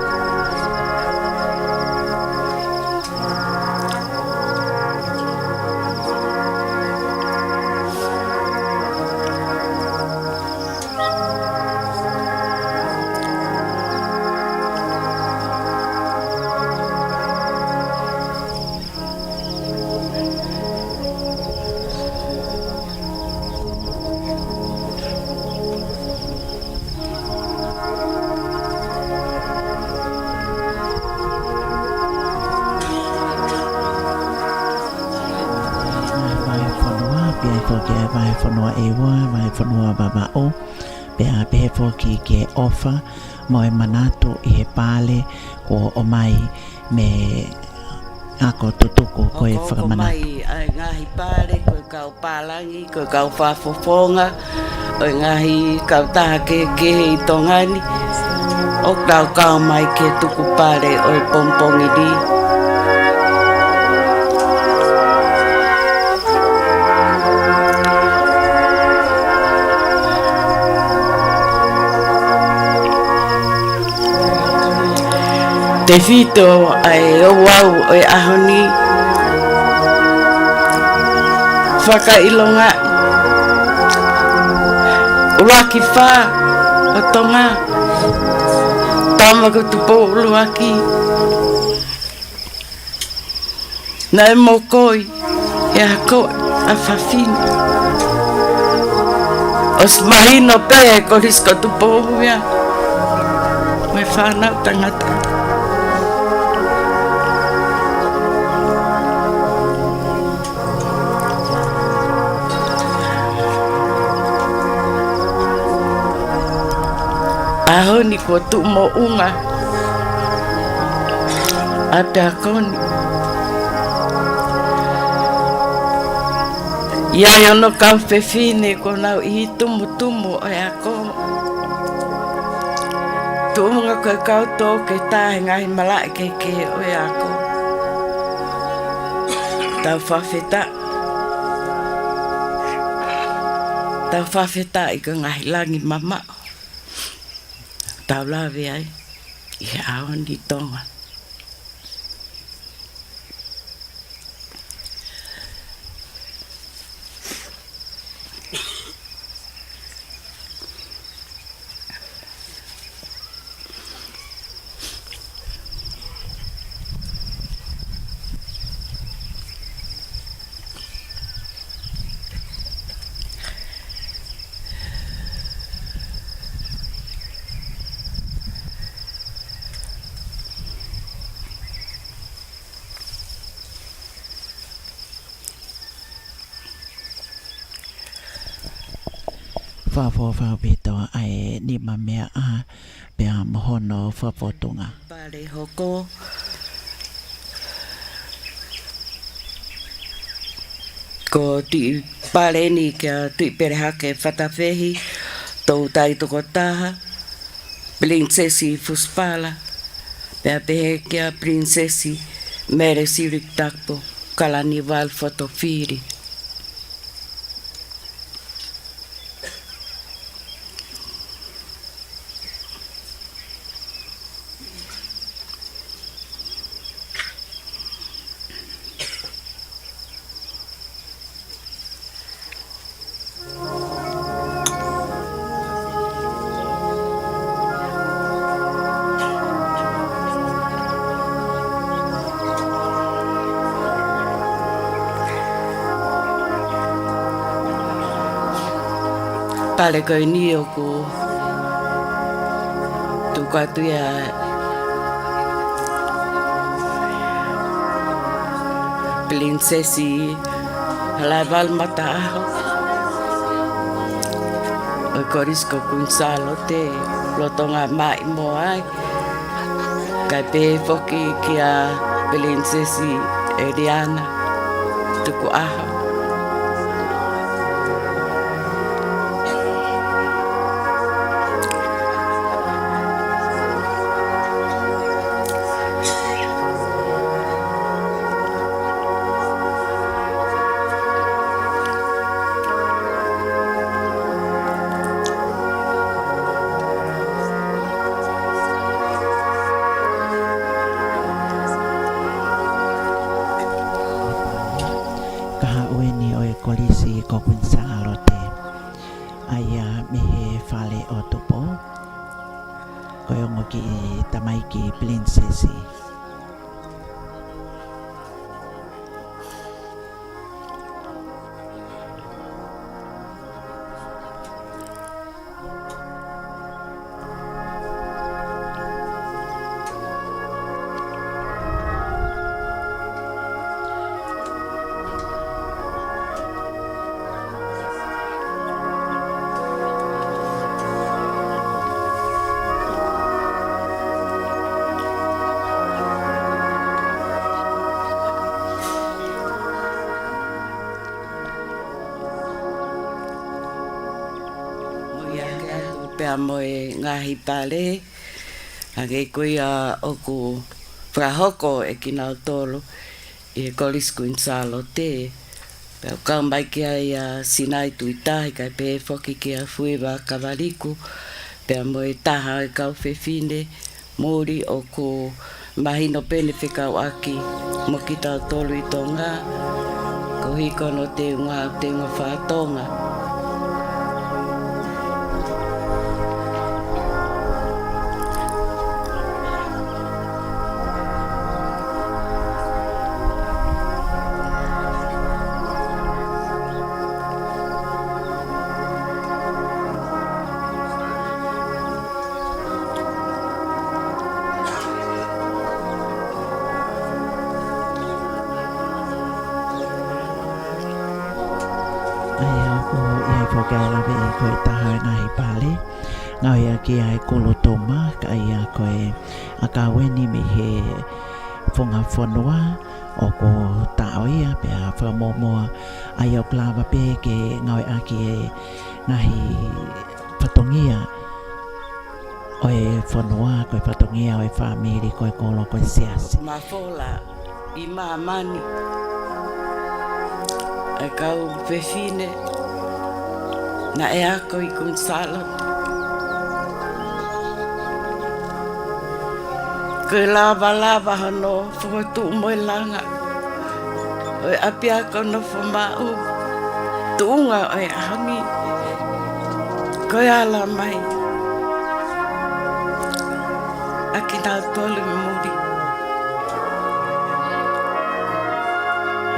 Vahefonua, pea foki ʻa e vahefonua ʻEua, vahefonua Vavaʻu, pea pehē foki ki he ʻofa mo e manatu ʻi he pale kuo ʻomai mei he ako tutuku ko e fakamanatu. Hoko mai ʻa e ngaahi pale, ko e kau pālangi, ko e kau fakafofonga ʻo e ngaahi kautaha kehekehe ʻi Tonga ni, ʻoku nau kau mai ke tuku pale ʻo e pongipongi ni. Tefito ʻa e ouau ʻo e ʻaho ni, fakaʻilongaʻi ʻUluaki Fā ʻo Tonga, Tama ko Tupou ʻUluaki. Naʻe mokoi ʻe he ako ʻa fafine. ʻOsi mahino pē ʻe Kolisi ko Tupou ia mo e fānau tangata. ʻAho ni kuo tuʻu moʻunga ʻa e ako ni. ʻI ai hono kau fefine kuo nau ʻi he tumutumu ʻo e ako. Tuʻunga ko e kau tō ke tā he ngaahi malaʻe kehekehe ʻo e ako. Tau fakafetaʻi. Tau fakafetaʻi ko e ngaahi langi mamaʻo tau lave ai ʻi he ʻaho ni Tonga. Fakafoʻou ʻaupito ʻa e nima meʻa pea mo hono fakafotunga. Pale hoko. Ko Tuʻi Pale ni kia Tuʻi Pelehake Fatafehi, toutai tokotaha, Pilinisesi Fusipala, pea pehē kia Pilinisesi Mele Sili Tapu Kalaniuvalu Fotofili. Pale ko eni ʻoku tuku atu ia Pilinisesi Halaevalu Mataʻaho ʻo e Kolisi ko Kuini Sālote, lolotonga mai mo ai. Kae pehē foki kia Pilinisesi ʻEliana Tukuʻaho. Kahaʻu eni ʻo e Kolisi ko Kuini Sālote, ʻa ia mei he Fale ʻo Tupou, ko e ongo kiʻi tamaiki Pilinisesi. Mo ia ke atu pea mo e ngaahi pale, hangē ko ia ʻoku fakahoko ʻe kinautolu ʻi he Kolisi Kuini Sālote. Pea ʻoku kau mai ki ai ʻa Sinai Tuʻitahi, kae pehē foki kia Fuiva Kavaliku, pea mo e taha ʻo e kau fefine, muli ʻoku mahino pē ʻene fekauʻaki mo kitautolu ʻi Tonga, koeʻuhi ko hono teunga, teunga faka-Tonga. ʻA ia ʻoku ʻi ai foki ʻa e lave ko e taha ʻo e ngaahi pale, ngaohi ʻaki ʻa e kulutuma, ka ʻa ia ko e ʻakau eni mei he funga fonua ʻoku taʻoʻia pea fakamuʻomuʻa, ʻa ia ʻoku lava pē ke ngāueʻaki e ngaahi fatongia ʻo e fonua, ko e fatongia ʻo e fāmili, ko e kolo, ko e siasi. Mafola ʻi māmani ʻa e kau fefine naʻe ako ʻi Kuini Sālote. Ko e lāvālāvā hono fokotuʻu mo e langa ʻo e ʻapiako nofo maʻu, tuʻunga ʻo e ʻaho ni, ko e ala mai ʻa kinautolu ʻi muli.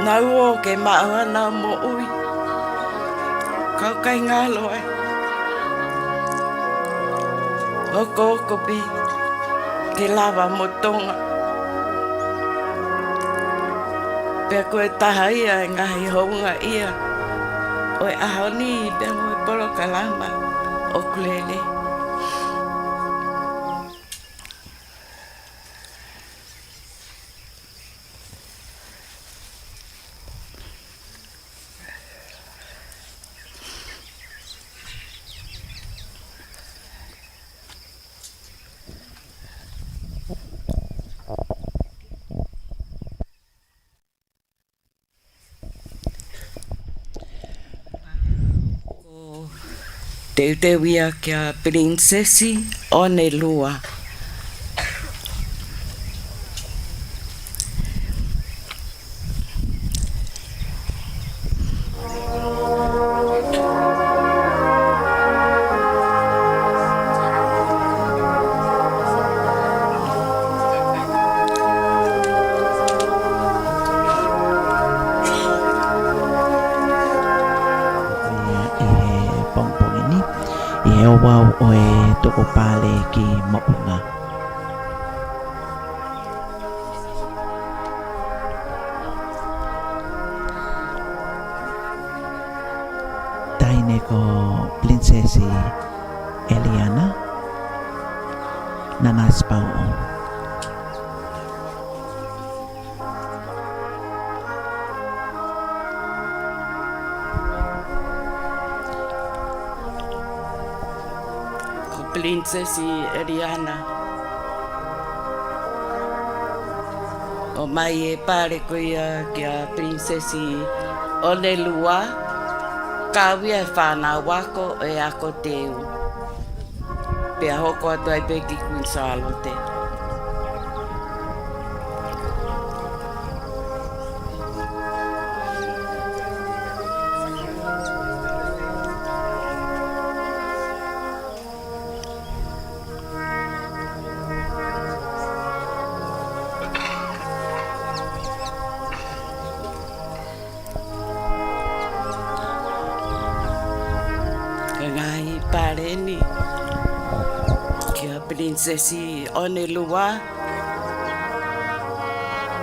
Nau ō ke maʻu haʻanau moʻui, ka ʻoku ʻikai ngalo ai. Hokohoko pē ke lava mo Tonga. Pea ko e taha ia e ngaahi houngaʻia ʻo e ʻaho ni pea mo e polokalama ʻoku lele. Ko e teuteu ia kia Pilinisesi Onelua. ʻI he pongipongi ni, ʻi he ouau ʻo e tukupale ki Moʻunga. Taʻahine ko Pilinisesi Eliana Nanasipauʻu. Ko Pilinisesi Eliana, ʻomai e pale ko ia kia Pilinisesi Onelua, kau ia e fānau ako ʻo e ako teu. Pea hoko atu ai pē ki Kuini Sālote. Ko e ngaahi pale eni kia Pilinisesi Onelua,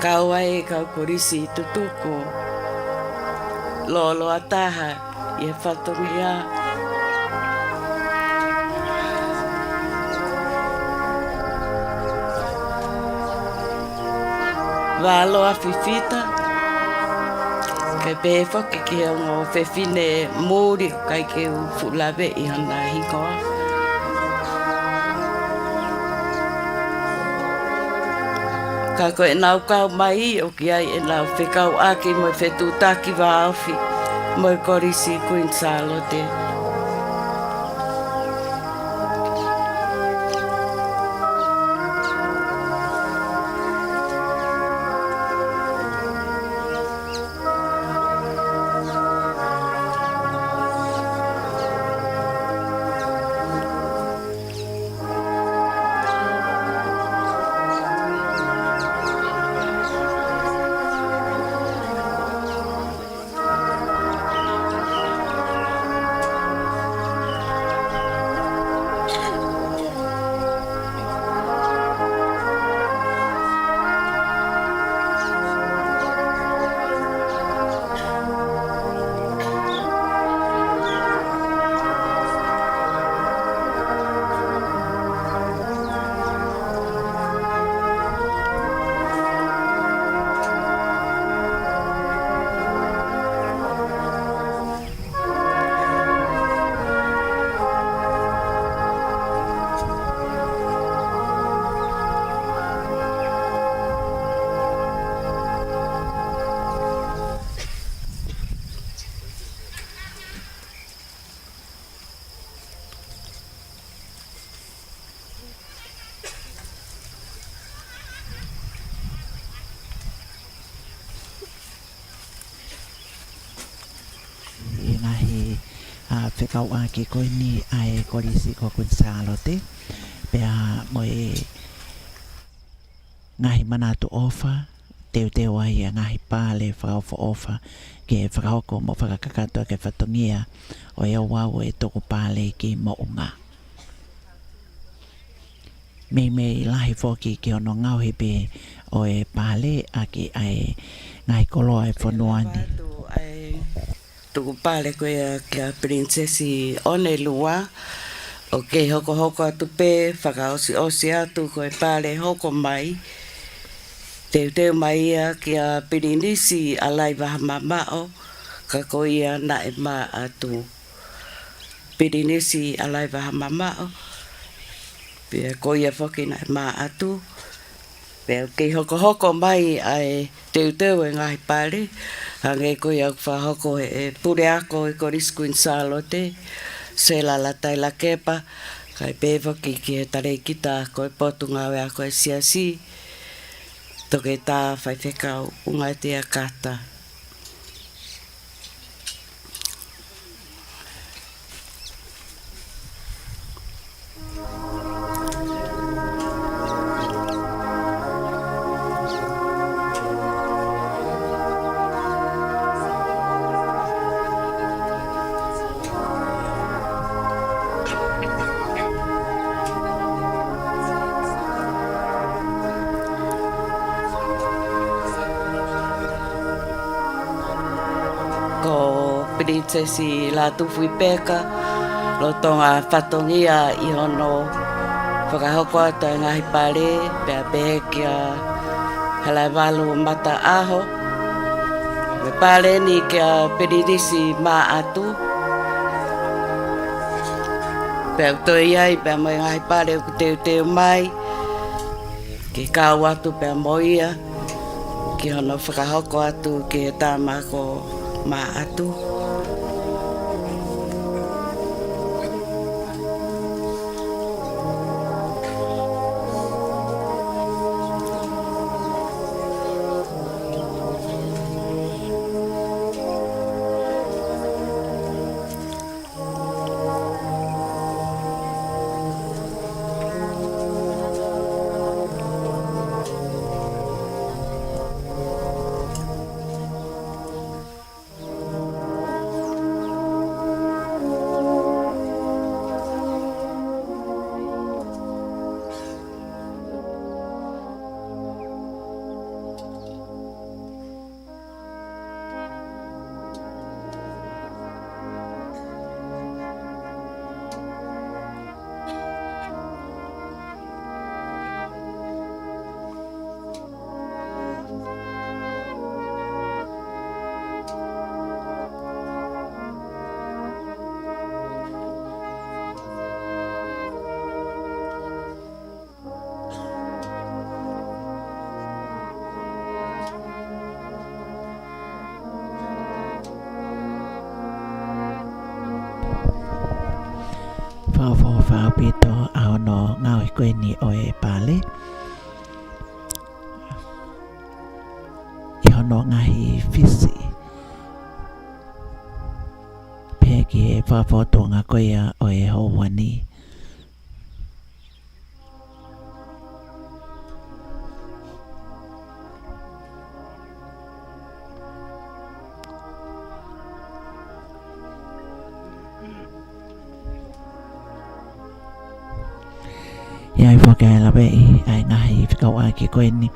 kau ai e kau kolisi tutuku lōloa taha ʻi he fatongia. Valoa fifita, kae pehē foki ki he ongo fefine muli ʻoku ʻikai ke u fuʻu laveʻi hona hingoa. Ka ko ʻenau kau mai ʻo ki ai ʻenau fekauʻaki mo e fetuʻutaki vāofi mo e Kolisi Kuini Sālote. Ngaahi, ā, fekauʻaki ko eni ʻa e Kolisi ko Kuini Sālote, pea mo e ngaahi manatu ʻofa, teuteu ai ʻa e ngaahi pale fakaʻofoʻofa ke fakahoko mo fakakakato ʻaki e fatongia ʻo e ouau ʻo e tukupale ki Moʻunga. Meimei lahi foki ki hono ngaohi pē ʻo e pale ʻaki ʻa e ngaahi koloa ʻo e fonua ni. Atu ʻa e tukupale ko ia kia Pilinisesi Onelua, ʻoku kei hokohoko atu pē, fakaʻosiʻosi atu ko e pale hoko mai, teuteu mai ia kia Pilinisi ʻAlaivahamamaʻo, ka ko ia naʻe mā atu. Pilinisi ʻAlaivahamamaʻo, pea ko ia foki naʻe mā atu. Pea ʻoku kei hokohoko mai ʻa e teuteu ʻo e ngaahi pale, hangē ko ia ʻoku fakahoko ʻe he puleako ʻo e Kolisi Kuini Sālote, Sela Lataʻi Lakepa, kae pehē foki ki he talēkita ko e Potungāue Ako ʻa e Siasi, Toketā Faifekau ʻUngaʻetea Kata. Ko Pilinisesi Lātūfuipeka, lolotonga fatongia ʻi hono fakahoko atu ʻa e ngaahi pale, pea pehē kia Halaevalu Mataʻaho, ko e pale eni kia Pilinisi Maʻatu. Pea ʻoku toe ʻi ai pea mo e ngaahi pale ʻoku teuteu mai, ke kau atu pea mo ia ki hono fakahoko atu ki he tama ko Maʻatu. Fakaʻofoʻofa ʻaupito ʻa hono ngaohi ko eni ʻo e pale ʻi hono ngaahi fisi. Pehē ki he fakafotunga ko ia ʻo e houa ni. ʻI ai foki ʻa e laveʻi ʻa e ngaahi fekauʻaki ko eni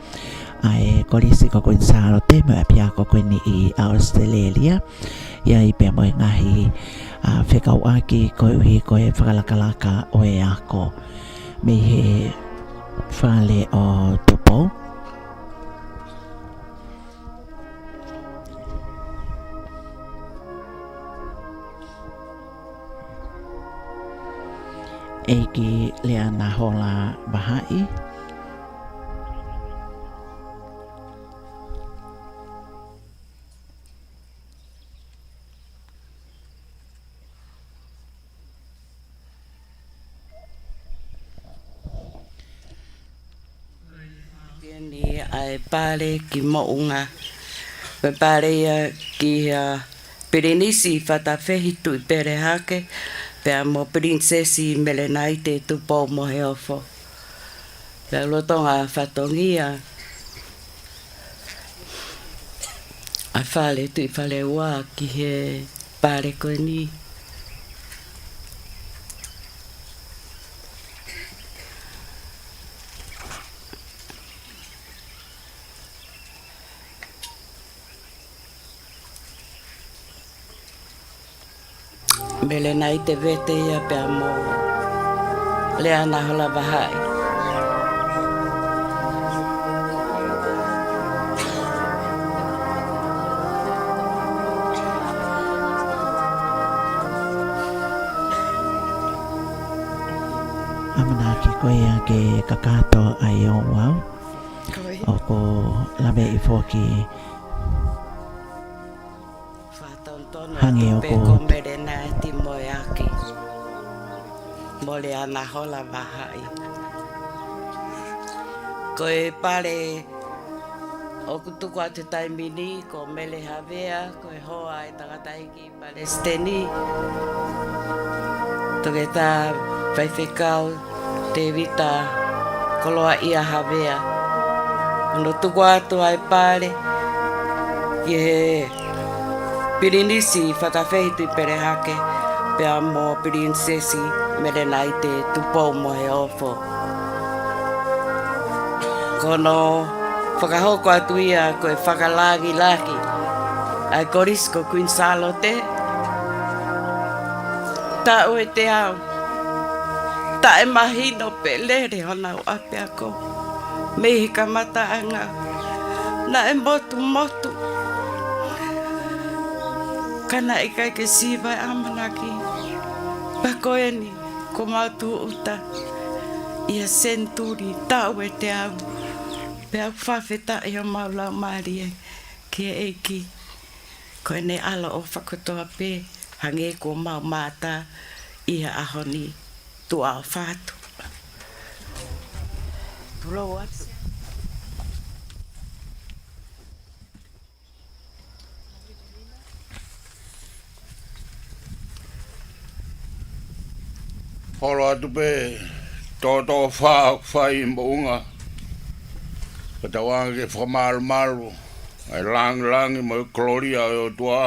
ʻa e Kolisi ko Kuini Sālote mo e ʻapiako ko eni ʻi ʻAositelēlia. ʻI ai pea mo e ngaahi, ā, fekauʻaki koeʻuhi ko e fakalakalaka ʻo e ako mei he fale ʻo Tupou. ʻEiki Leana Hola Vahaʻi. Ko eni ʻa e pale ki Moʻunga. Ko e pale ia ki he, ā, Pilinisi Fatafehi Tuʻipelehake, pea mo Pilinisesi Melenaite Tupoumoheofo. Pea lolotonga fatongia ʻa Fale Tuʻifaleua ki he pale ko eni. Melenaite Vete ia pea mo Leana Hola Vahaʻi. ʻAmanaki ko ia ke kakato ai ʻo wau. Ko ia. ʻOku laveʻi foki Fakatonutonu hangē atu pē ʻoku ko Melenaite Moeaki mo Leana Hola Vahaʻi. Ko e pale ʻoku tuku atu he taimi ni ko Mele Havea, ko e hoa ʻo e tangataʻeiki palesiteni, Toketā Faifekau Tēvita Koloaʻia Havea. Hono tuku atu ʻa e pale ki he Pilinisi Fatafehi Tuʻipelehake pea mo Pilinisesi Melenaite Tupoumoheofo. Ko hono fakahoko atu ia ko e fakalāngilangi ʻa e Kolisi ko Kuini Sālote. Taʻu ʻe teau, taʻemahino pe lele honau ʻapiako mei he kamataʻanga. Naʻe motumotu, ka naʻe ʻikai ke siva e ʻamanaki. Pea ko eni kuo mau tūʻuta ʻi he senituli taʻu ʻe teau, pea ʻoku fakafetaʻi homau laumālie ki he ʻEiki. Ko ʻene ʻaloʻofa kotoa pē, hangē ko ʻemau mātā ʻi he ʻaho ni, tuʻa ʻofa atu. Tulou atu. Holo atu pē tōtōfā ʻoku fai moʻunga, ka tau ange ke fakamalumalu ʻa e lāngilangi mo e kolōlia ʻo e ʻOtua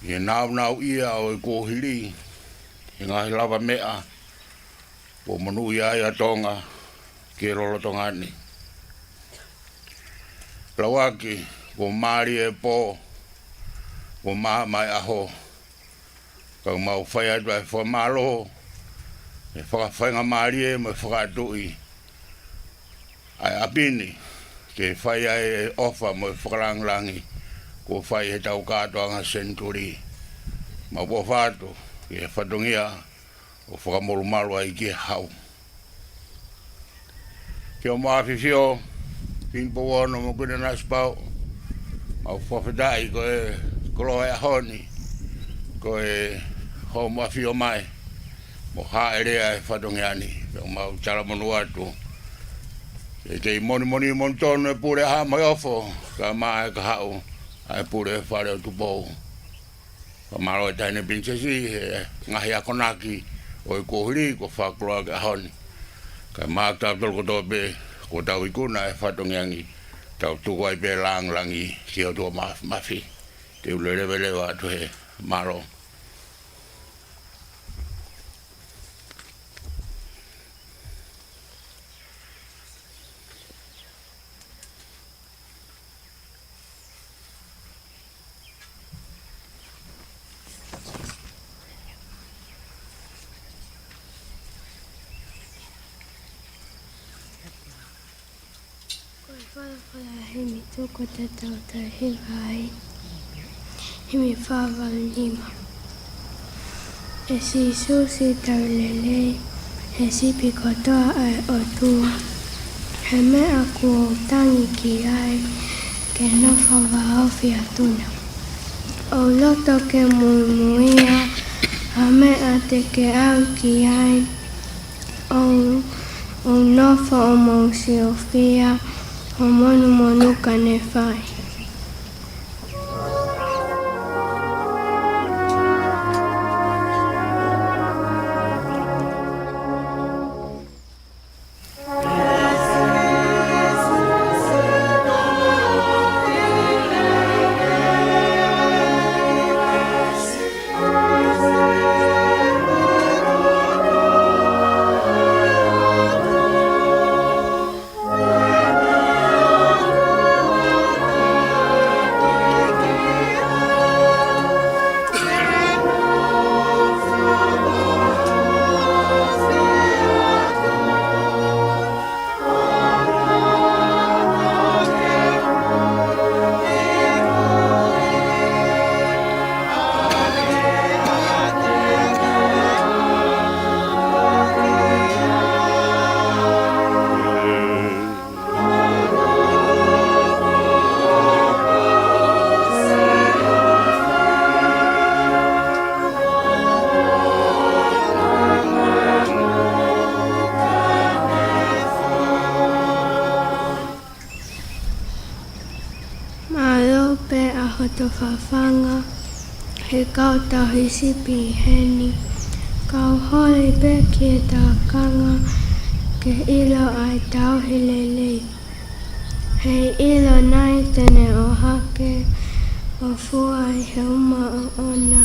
ʻi he nāunauʻia ʻo e kuohili, he ngaahi lava meʻa kuo monūʻia ai ʻa Tonga ki he lolotonga ni. Lauaki, kuo mālie e pō, kuo maama e ʻaho, ka ʻoku mau fai atu ʻa e fakamālō, e fakafaingamālie mo e fakaʻatuʻi ʻa e ʻapi ni ke fai ai e ʻofa mo e fakalāngilangi kuo fai he tau kātoanga senituli. Mau ʻofa atu ki he fatongia ʻo fakamolumalu ai ki he hau. Ki hoʻomo ʻAfifio Kingi Pouono mo Kuini Nanasipauʻu, mau fakafetaʻi ko e koloa e ʻaho ni ko e hoʻomo ʻafio mai mo hāʻele ʻa e fatongia ni. Pea mau talamonū atu ke kei monimoni monū tonu e pule ʻa Haʻa Moheofo, kae ʻumaʻā e kahaʻu ʻa e pule Fale ʻo Tupou. Fakamālō e Taʻahine Pilinisesi he ngaahi akonaki ʻo e kuohili kuo fakakoloa ki he ʻaho ni. Kae ʻumaʻā kitautolu kotoa pē kuo tau ikuna e fatongia ni, tau tuku ai pē lāngilangi ki he ʻOtua Māfimafi. Te u leleveleva atu he mālō. Ko e folofola himi tuku te tau toe hiva ai. Himi fā valu nima. ʻE Sīsū, siʻi Tauhi Lelei, ʻe sipi kotoa ʻa e ʻOtua, he meʻa kuo u tangi ki ai ke nofo vāofi atu na. ʻOu loto ke muimuia ha meʻa te ke ʻalu ki ai, ʻo, ʻo nofo ʻo mou siofia hoʻo monūmonū ka ne fai. He kau tauhi sipi heni, kau holi pē ki he tākanga ke ʻilo ʻa e tauhi lelei. He ʻilo nai te ne ʻohake ʻo fua ʻi he uma ʻoʻona.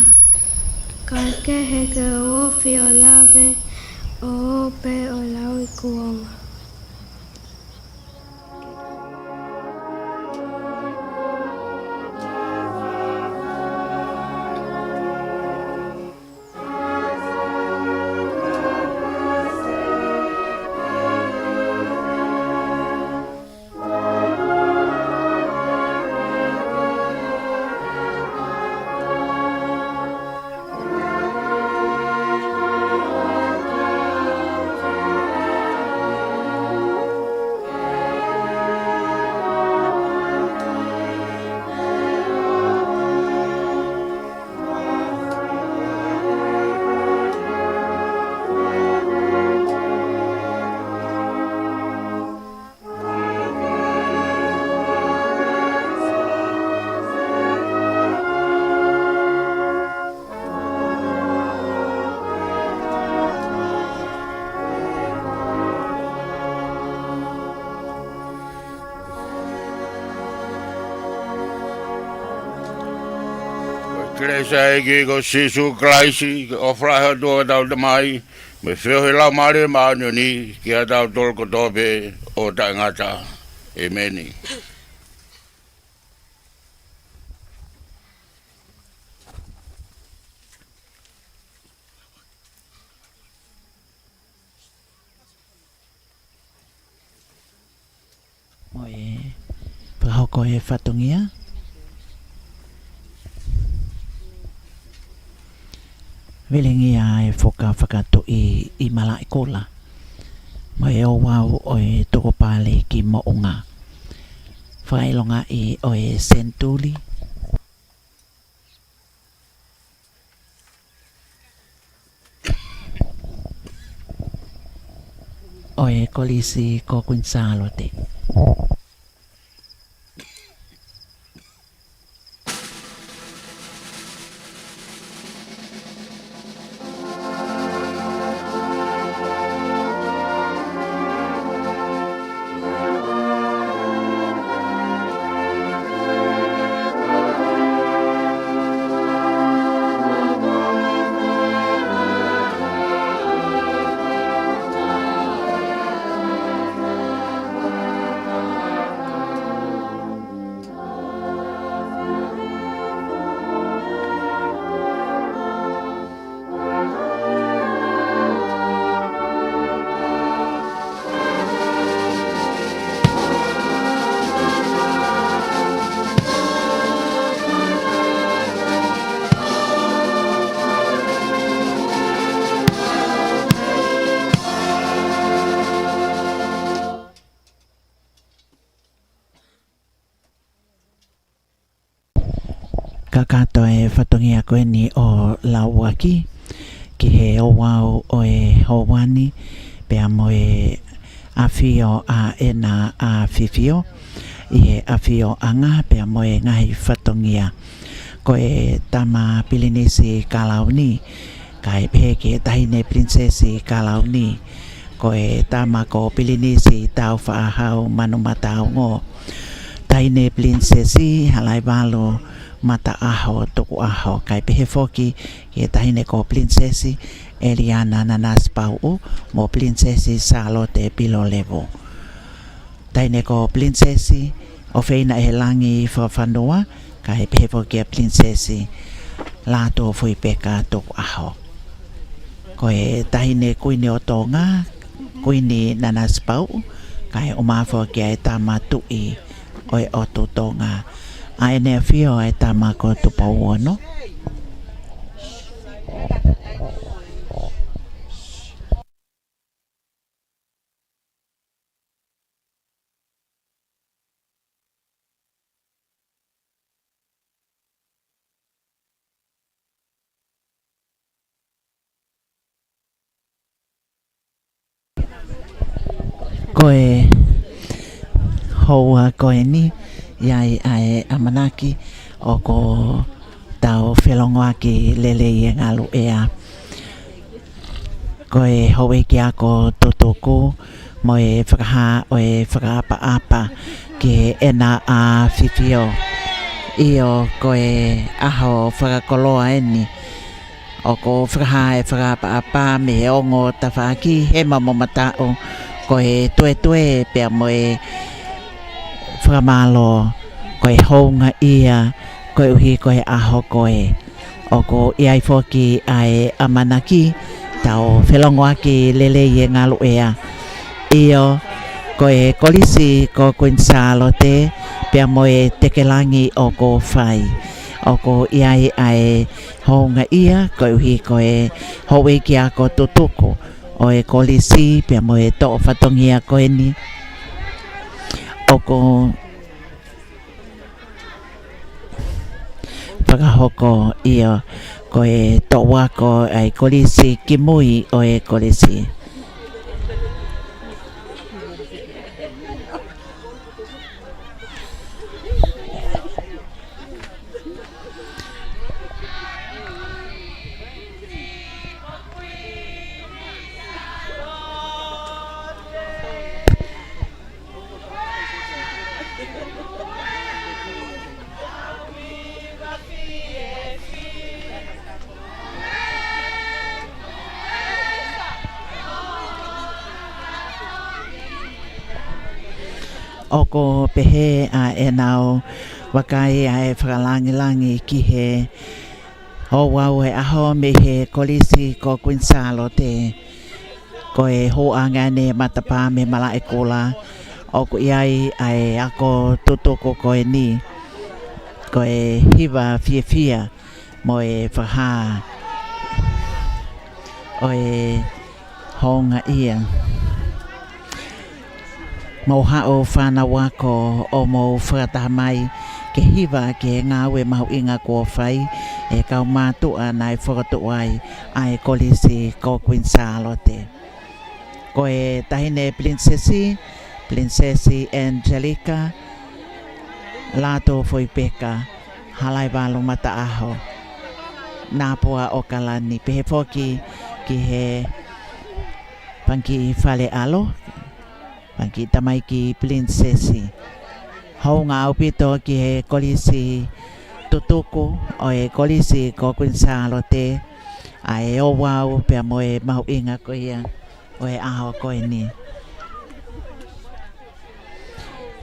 Kae kehe ke u ofi ʻo lave, ʻo ō pē ʻo lauikuonga. Ko e kelesi ʻa e ʻEiki ko Sīsū Kalaisi, ko e ʻofa ʻa e ʻOtua ko hotau Tamai, mo e feohi ʻa e Laumālie Māʻoniʻoni, ke ʻiate kitautolu kotoa pē ʻo taʻengata. ʻĒmeni. Mo e fakahoko e fatongia. Vilingia e foka fakatuʻi ʻi Malaʻekula. Mo e ouau ʻo e tukupale ki Moʻunga. Fakaʻilongaʻi ʻo e senituli ʻo e Kolisi ko Kuini Sālote. Kakato e fatongia ko eni ʻo lauaki ki he ouau ʻo e houa ni, pea mo e ʻafio ʻa ʻEna ʻAfifio ʻi he ʻafioʻanga, pea mo e ngaahi fatongia. Ko e tama Pilinisi Kalauni, kae pehē ki he Taʻahine Pilinisesi Kalauni, ko e tama ko Pilinisi Taufaʻahau Manumataongo, Taʻahine Pilinisesi Halaivalu Mataʻaho Tukuʻaho, kae pehē foki ki he Taʻahine ko Pilinisesi ʻEliana Nanasipauʻu mo Pilinisesi Sālote Pilolevu. Taʻahine ko Pilinisesi ʻOfeina ʻEhelangi Fakafanua, kae pehē foki kia Pilinisesi Lātūfuipeka Tukuʻaho. Ko e Taʻahine Kuini ʻo Tonga, Kuini Nanasipauʻu, kae ʻumaʻā foki ʻa e Tama Tuʻi ʻo e ʻOtu Tonga, ʻa ʻEne ʻAfio ʻa e Tama ko Tupou Ono. Ko e houa ko eni, ʻi ai ʻa e ʻamanaki ʻoku tau felongoaki lelei e ngaluʻea. Ko e houʻeiki ako tutuku mo e fakahā ʻo e fakaʻapaʻapa ki heʻena ʻafifio. ʻIo, ko e ʻaho fakakoloa eni. ʻOku fakahā e fakaʻapaʻapa mei he ongo tafaʻaki, hema mo mataʻu, ko e tuetue pea mo e fakamālō, ko e houngaʻia, koeʻuhi ko e ʻaho ko ē. ʻOku ʻi ai foki ʻa e ʻamanaki tau felongoaki lelei e ngaluʻea. ʻIo, ko e kolisi ko Kuini Sālote pea mo e Tekelangi ʻoku fai. ʻOku ʻi ai ʻa e houngaʻia, koeʻuhi ko e houʻeiki ako tutuku ʻo e kolisi pea mo e toʻo fatongia ko eni. ʻOku fakahoko ia ko e toʻu ako ʻa e kolisi kimui ʻo e kolisi. ʻOku pehē ʻa ʻenau vakai ʻa e fakalāngilangi ki he ouau e ʻaho mei he kolisi ko Kuini Sālote. Ko e hūʻanga eni matapā mei Malaʻekula, ʻoku ʻi ai ʻa e ako tutuku ko eni. Ko e hiva fiefia mo e fakahā ʻo e houngaʻia. Mou haʻu fānau ako ʻo mou fakataha mai ke hiva ki he ngāue mahuʻinga kuo fai ʻe he kau mātuʻa naʻe fokotuʻu ai ʻa e kolisi ko Kuini Sālote. Ko e taʻahine pilinisesi, Pilinisesi Angelika Lātūfuipeka Halaevalu-Mataʻaho, Nāpua ʻAokalani, pehē foki ki he Pangikē Fale ʻAlo, Pangikē Tamaiki Pilinisesi. Hounga ʻaupito ki he kolisi tutuku ʻo e kolisi ko Kuini Sālote ʻa e ouau pea mo e mahuʻinga ko ia ʻo e ʻaho ko eni.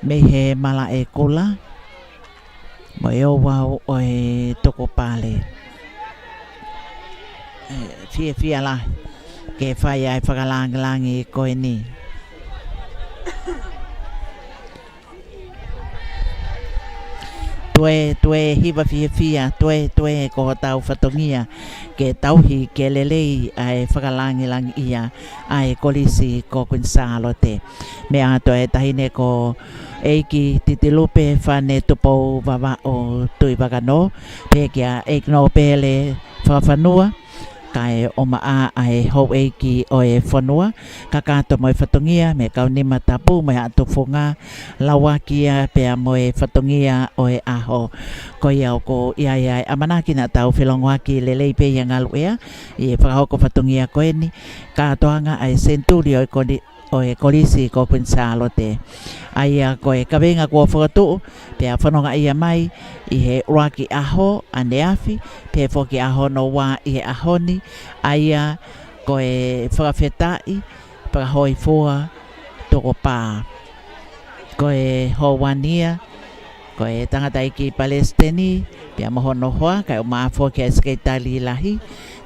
Mei he Malaʻekula mo e ouau ʻo e tukupale. ʻE, fiefia lahi ke fai ʻa e fakalāngilangi ko eni. Tuetue, hiva fiefia, tuetue ko hotau fatongia ke tauhi ke lelei ʻa e fakalāngilangiʻia ʻa e kolisi ko Kuini Sālote. Meʻa atu e taʻahine ko ʻEiki Titilupe Fane Tupou Vavaʻu Tuʻivakanō, pehē kia ʻEiki Nōpele Fakafanua, kae ʻumaʻā ʻa e houʻeiki ʻo e fonua, kakato mo e fatongia mei he kau nima tapu mo e haʻa tufunga, lauaki ia pea mo e fatongia ʻo e ʻaho. Ko ia ʻoku ʻi ai ʻa e ʻamanaki naʻa tau felongoaki lelei pē ʻi he ngaluʻea ʻi he fakahoko fatongia ko eni, kātoanga ʻa e senituli ʻo e koni- ʻo e kolisi ko Kuini Sālote. ʻA ia ko e kaveinga kuo fokotuʻu, pea fonongaʻia mai ʻi he ʻuluaki ʻaho ʻaneafi, pea foki ʻaho hono ua ʻi he ʻaho ni, ʻa ia ko e fakafetaʻi, fakahōifua, tukupā. Ko e houʻeiki ia, ko e tangataʻeiki palesiteni, pea mo hono hoa, kae ʻumaʻā foki ʻa e sekelitali lahi,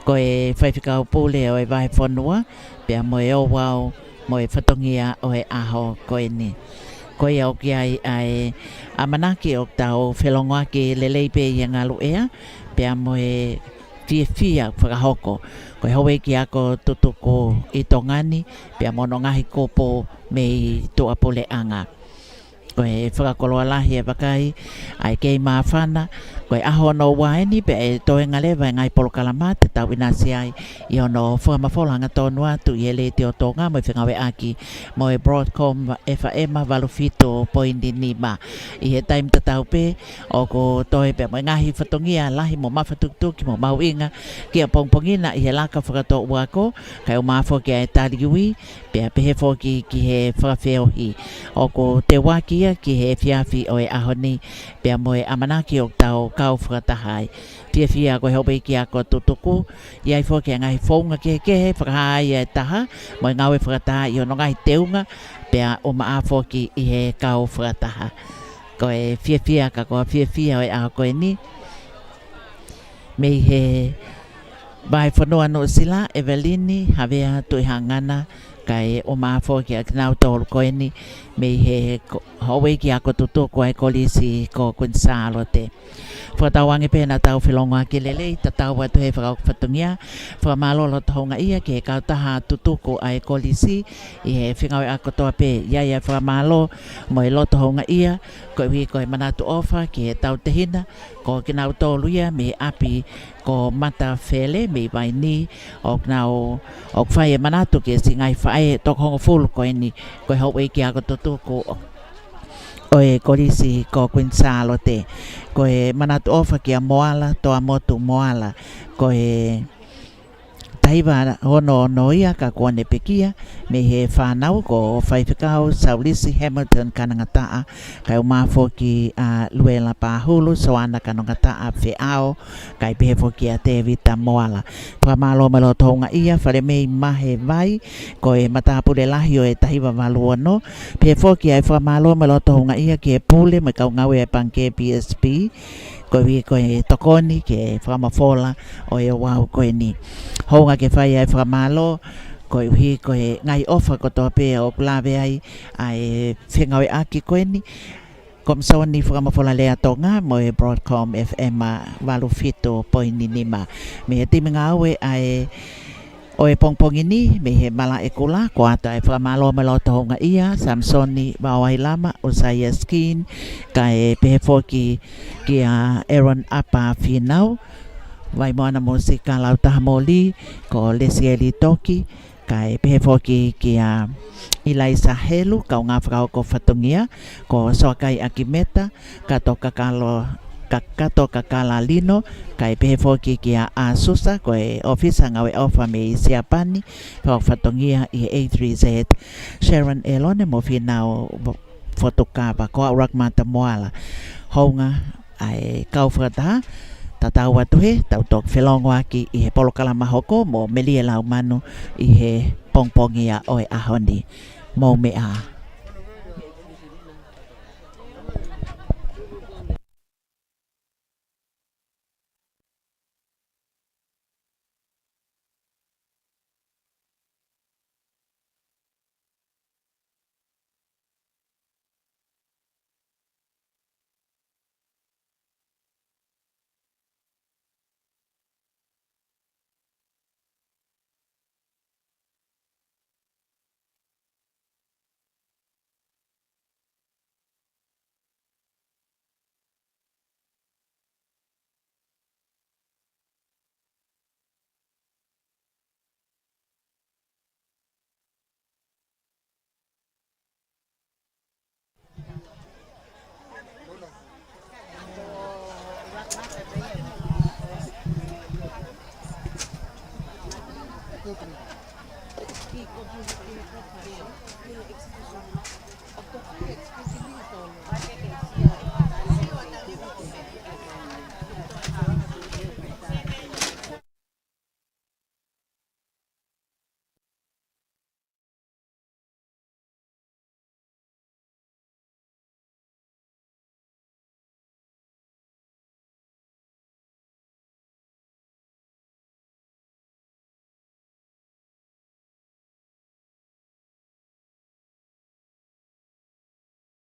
ko e faifekau pule ʻo e vahefonua, pea mo e ouau mo e fatongia ʻo e ʻaho ko eni. Ko ia ʻoku ʻi ai ʻa e ʻamanaki ʻoku tau felongoaki lelei pē ʻi he ngaluʻea, pea mo e fiefia fakahoko. Ko e houʻeiki ako tutuku ʻi Tonga ni, pea mo hono ngaahi kupu mei tuʻapuleʻanga. Ko e fakakoloa lahi e vakai, ʻa e kei māfana, ko e ʻaho hono ua eni pea ʻe toenga leva e ngaahi polokalama te tau ʻinasi ai ʻi hono fakamafola hangatonu atu ʻi he Letiō Tonga mo e fengāueʻaki mo e Broadcom F M valu fitu poini nima. ʻI he taimi tatau pē, ʻoku toe pē mo e ngaahi fatongia lahi mo mafatukituki mo mahuʻinga ki he pongipongi na ʻi he laka fakatōʻuako, kae ʻumaʻā foki ʻa e tali ui, pea pehē foki ki he fakafeohi. ʻOku teuaki ia ki he efiafi ʻo e ʻaho ni, pea mo e ʻamanaki ʻoku tau kau fakataha ai. Fiefia ko e houʻeiki ako tutuku, ʻi ai foki e ngaahi founga kehekehe, fakahā ai e taha, mo e ngāue fakataha ʻi hono ngaahi teunga, pea ʻumaʻā foki ʻi he kau fakataha. Ko e fiefia ka ko e fiefia ʻo e ʻaho ko eni. Mei he Vahefonua Nuʻusila, ʻEvelini Havea Tuʻihangana, kae ʻumaʻā foki ʻa kinautolu ko eni mei he ko-, houʻeiki ako tutuku ʻa e Kolisi ko Kuini Sālote. Fakatauange pē naʻa tau felongoaki lelei, tatau atu he fakahoko fatongia, fakamālō loto houngaʻia ki he kautaha tutuku ʻa e Kolisi ʻi he fengāueʻaki kotoa pē, ʻi ai ʻa e fakamālō mo e loto houngaʻia, koeʻuhi ko e manatu ʻofa ki he tautehina, ko kinautolu ia mei he ʻapi ko Matafele mei Vainī, ʻoku nau, ʻoku fai e manatu ki he siʻi ngaahi faʻē toko hongofulu ko eni, ko e houʻeiki ako tutuku ʻo, ʻo e Kolisi ko Kuini Sālote. Ko e manatu ʻofa kia Moala Toamotu Moala, ko e taha hiva ono ono ia ka kuo ne pekia, mei he fānau ko Faifekau Saulisi Hamilton Kanongataʻa, kae ʻumaʻā foki ʻa Luela Pahulu, Soana Kanongataʻa Feʻao, kae pehē foki ʻa Tēvita Moala. Fakamālō mo e loto houngaʻia, Falemei Mahevai, ko e matāpule lahi ʻo e taha hiva valu ono, pehē foki ʻa e fakamālō mo e loto houngaʻia ki he pule mo e kau ngāue ʻa e Pangikē P S P, koeʻuhi ko e tokoni ki he fakamafola ʻo e ouau ko eni. Hounga ke fai ʻa e fakamālō, koeʻuhi ko e ngaahi ʻofa kotoa pē ʻoku lave ai ʻa e fengāueʻaki ko eni, Komisoni Fakamafola Lea Tonga mo e Broadcom F M valu fitu poini nima. Mei he timi ngāue ʻa e ʻo e pongipongi ni, mei he Malaʻekula, ko ʻata e fakamālō mo e loto houngaʻia, Samisoni Vaoailama, ʻUsaia Skin, kae pehē foki kia Aaron ʻApa Fīnau, Vaimoana Musika Lautaha Moli, ko Lesieli Toki, kae pehē foki kia ʻIlaisa Helu, kaungā fakahoko fatongia, ko Soakai ʻAkimeta, Kato Kakalo, Ka-, Kato Kakala Lino, kae pehē foki kia ʻAsusa, ko e ʻōfisa ngāue ʻofa mei Siapani, fakahoko fatongia ʻi he A three Z, Sharon ʻElone mo Fīnau Vo-, Fotukava, ko au Rakmata Moala. Hounga ʻa e kau fakataha, tatau atu he, tau toki felongoaki ʻi he polokalama hoko mo Melie Laumanu ʻi he pongipongi ʻo e ʻaho ni. Mou meʻa ā.